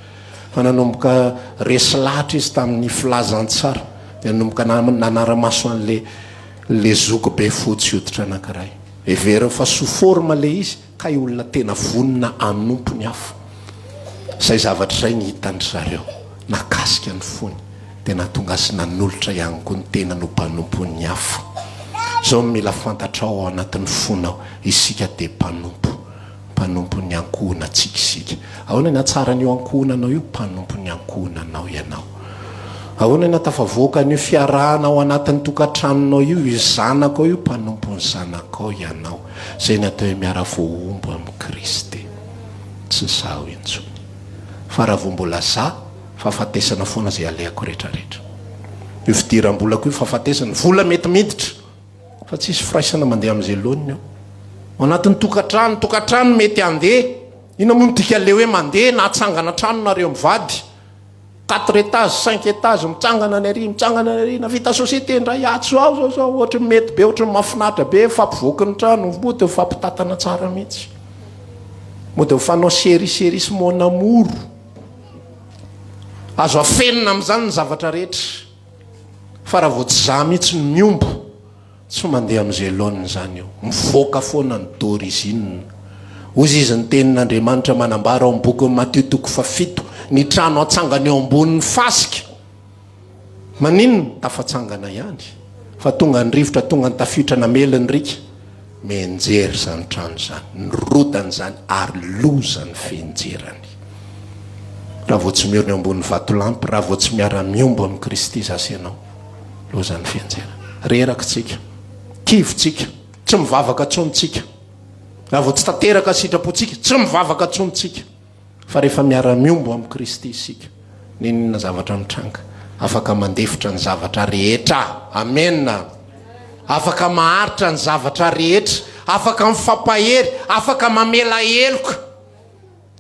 fa nanomboka resy lahatra izy tamin'ny filazantsara dia nanomboka nanara-maso an'le le zoky be fotsy hoditra anankiray. Heveriny fa sous forme le izy kay olona tena vonona hanompo ny hafa. Izay zavatra izay ny hitan-dry zareo nakasika ny fony dia nahatonga azy nanolotra ihany koa ny tenany ho mpanompon'ny hafa. Izao no mila fantatrao ao anatin'ny fonao, isika dia mpanompo. Mpanompon'ny ankohonantsika isika. Ahoana ny hatsaran'io ankohonanao io? Mpanompon'ny ankohonanao ianao. Ahoana ny hatafavoaka an'io fiarahana ao anatin'ny tokantranonao io, io zanakao io? Mpanompon'ny zanakao ianao. Izay ny atao hoe miara-voahombo amin'i Kristy. Tsy izaho intsony. Fa raha vao mbola za, fahafatesana foana izay alehako rehetrarehetra. Io fidiram-bolako io fahafatesana. Vola mety miditra. Fa tsisy firaisana mandeha amin'izay laoniny ao. Ao anatin'ny tokantrano, tokantrano mety handeha. Inona moa no dikan'ilay hoe mandeha na hatsangana trano nareo mivady? Quatre étages, cinq étages, mitsangana ny ary, mitsangana ny ary, navita société indray atsy zao zao zao, ohatry ny mety be, ohatry ny mahafinaritra be, mifampivoaky ny trano, mody mifampitantana tsara mihitsy. Mody mifanao chéri chéri sy mon amour. Azo afenina amin'izany ny zavatra rehetra. Fa raha vao tsy za mihitsy no miombo, tsy mandeha amin'izay laoniny izany io. Mivoaka foana ny d'origine. Hozy izy ny tenin'Andriamanitra manambara ao amin'ny bokin'i Matio toko fahafito, ny trano atsangana eo ambonin'ny fasika. Maninona? Tafatsangana ihany. Fa tonga ny rivotra, tonga ny tafiotra namely ny riaka. Mianjera izany trano izany, nirodana izany ary loza ny fianjerany. Raha vao tsy miorina eo ambonin'ny vatolampy, raha vao tsy miara-miombo amin'i Kristy izaho sy ianao, loza ny fianjerany. Reraka isika, kivy tsika, tsy mivavaka intsony tsika. Raha vao tsy tanteraka ny sitrapontsika, tsy mivavaka intsony tsika. Fa rehefa miara-miombo amin'i Kristy isika, n'inon'inona zavatra mitranga, afaka mandefitra ny zavatra rehetra. Amena! Afaka maharitra ny zavatra rehetra, afaka mifampahery, afaka mamela heloka.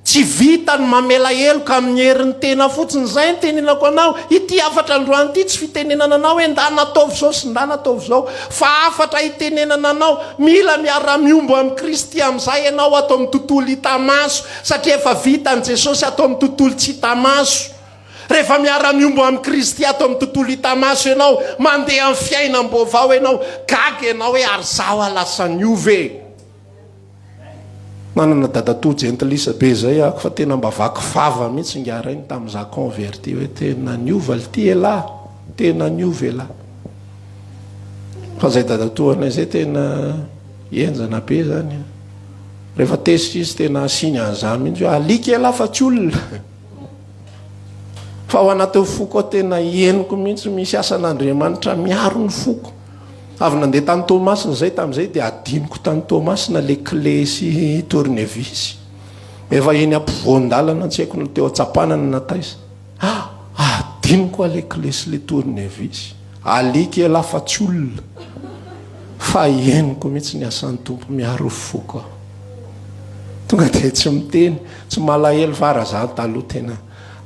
Tsy vita ny mamela heloka amin'ny herin'ny tena fotsiny. Izay no tenenako anao. Ity hafatra androany ity tsy fitenenana anao hoe ndana ataovy izao sy ndana ataovy izao. Fa hafatra itenenana anao, mila miara-miombo amin'i Kristy amin'izay ianao ato amin'ny tontolo hita maso. Satria efa vitan'i Jesosy ato amin'ny tontolo tsy hita maso. Rehefa miara-miombo amin'i Kristy ato amin'ny tontolo hita maso ianao, mandeha amin'ny fiainam-baovao ianao, gaga ianao hoe ary izaho aho lasa niova e! Nanana dadatoa jentilisa be izay aho fa tena mba vaky vava mihitsy ingahy rainy tamin'izaho converti hoe tena niova lty elah, tena niova elah. Fa izay dadatoanay izay tena henjana be izany. Rehefa tezitra izy tena asiany an'izany mihitsy hoe alika elah fa tsy olona. Fa ao anatin'ny foko ao tena henoko mihitsy misy asan'Andriamanitra miaro ny foko. Avy nandeha tany Toamasina izay tamin'izay dia adinoko tany Toamasina le clé sy tournevis. Efa eny ampovoan-dalana tsy haiko na teo Antsapanana na taiza. Ah! Adinoko le clé sy le tournevis. Alika ialahy fa tsy olona. Fa henoko mihitsy ny asan'ny Tompo miaro ny foko aho. Tonga dia tsy miteny, tsy malahelo fa raha za taloha tena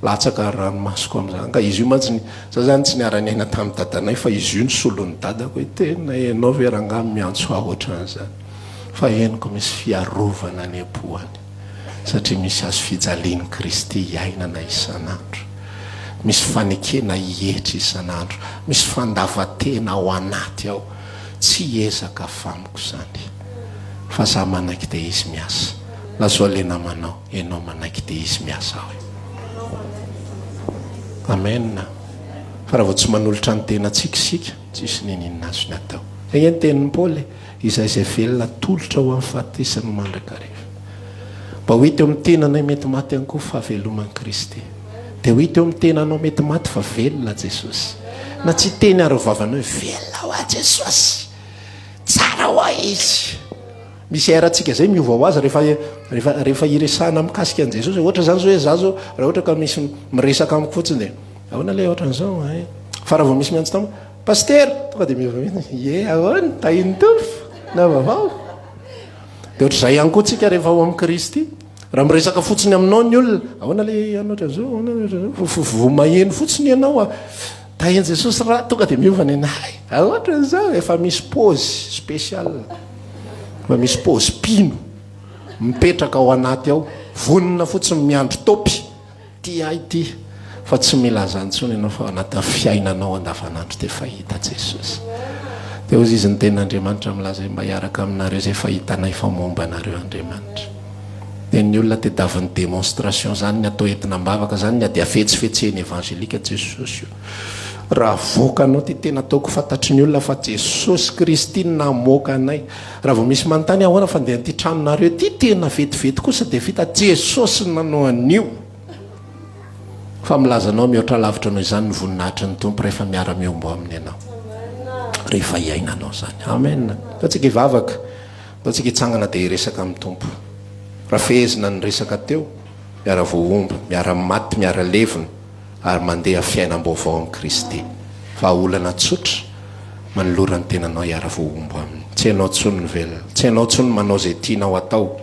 Latsaka ny ranomasoko amin'izany ka izy io mantsy ny, za zany tsy niara-niaina tamin'i dadanay fa izy io no solon'ny dadako hoe tena ianao ve rangahy miantso ahy ohatran'izany fa henoko misy fiarovana any am-po any satria misy hazo fijalian'i Kristy iainana isan'andro, misy fanekena hietry isan'andro, misy fandavan-tena ao anaty ao, tsy ezaka avy amiko izany fa za manaiky dia izy miasa, lazao le namanao. Ianao manaiky dia Izy miasa ao e. Amen. Fa raha vao tsy manolotra ny tenantsika isika, tsisy n'inon'inona azony atao. Izay ange ny tenin'i Paoly e, Izay izay velona atolotra ho amin'ny fahatesany mandrakariva. Mba ho hita eo amin'ny tenanay mety maty ihany koa fahaveloman'i Kristy. Dia ho hita eo amin'ny tenanao mety maty fa velona Jesosy. Na tsy hiteny ary ny vavanao hoe velona hoa Jesosy. Tsara hoa Izy. Misy air antsika zay miova ho azy rehefa rehefa rehefa iresahana mikasika an'i Jesosy. Ohatra zany zao hoe za zao raha ohatra ka misy miresaka amiko fotsiny dia ahoana le ohatran'izao eh. Fa raha vao misy miantso tamiko, Pasitera, tonga dia miova mihitsy. Ie, ahoana? Tahin'ny Tompo. Na vaovao. Dia ohatr'izay ihany koa tsika rehefa ao amin'i Kristy. Raha miresaka fotsiny aminao ny olona, ahoana le anao ohatran'izao, ahoana le ohatran'izao, vao maheno fotsiny ianao a. Tahin'i Jesosy raha tonga dia miova ny anay. Ohatran'izao, efa misy pause spécial. Efa misy pause mpino mipetraka ao anaty ao, vonona fotsiny miandry topy. Tia ahy ity fa tsy mila an'izany intsony ianao fa ao anatin'ny fiainanao andavanandro dia efa hita Jesosy. Dia hozy izy ny tenin'Andriamanitra milaza hoe mba hiaraka aminareo izay efa hitanay fa momba anareo Andriamanitra. Dia ny olona tediavin'ny démonstration zany ny atao entina ambavaka zany ny ady hafetsifetsehiny évangélique Jesosy o. Raha avoakanao ity tena ataoko fantatry ny olona fa Jesosy Kristy no namoaka anay. Raha vao misy manontany ahoana fandehan'ity tranonareo ity, tena vetivety kosa dia vita, Jesosy no nanao an'io. Fa milaza anao mihoatra lavitra noho izany ny voninahitry ny Tompo rehefa miara-mihombo Aminy ianao. Rehefa iainanao izany. Amen. Ataontsika hivavaka. Ataontsika hitsangana dia hiresaka amin'ny Tompo. Raha fehezina ny resaka teo, miara-voahombo, miara-maty, miara-levona, ary mandeha fiainam-baovao amin'i Kristy. Vahaolana tsotra, manolora ny tenanao hiara-voahombo Aminy. Tsy hainao intsony ny velona. Tsy hainao intsony ny manao izay tianao atao.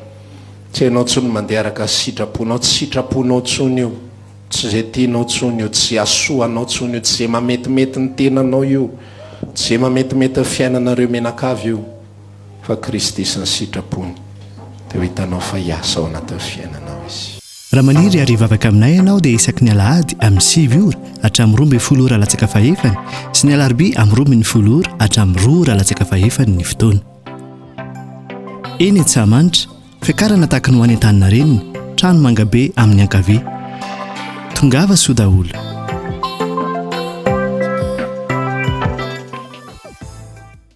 Tsy hainao intsony ny mandeha araka ny sitraponao. Tsy sitraponao intsony io. Tsy izay tianao intsony io. Tsy izay hahasoa anao intsony io. Tsy izay mahametimety ny tenanao io. Tsy izay mahametimety ny fiainanareo mianakavy io. Fa Kristy sy ny sitrapony. Dia ho hitanao fa hiasa ao anatin'ny fiainanao Izy. Raha maniry ary hivavaka aminay ianao dia isaky ny alahady amin'ny 9 ora hatramin'ny 12 ora latsaka fahefany sy ny alarobia amin'ny 12 ora hatramin'ny 2 ora latsaka fahefany ny fotoana. Eny Antsahamanitra, fiakarana tahaka ny ho any Antaninarenina, trano mangabe amin'ny ankavia. Tongava soa daholo.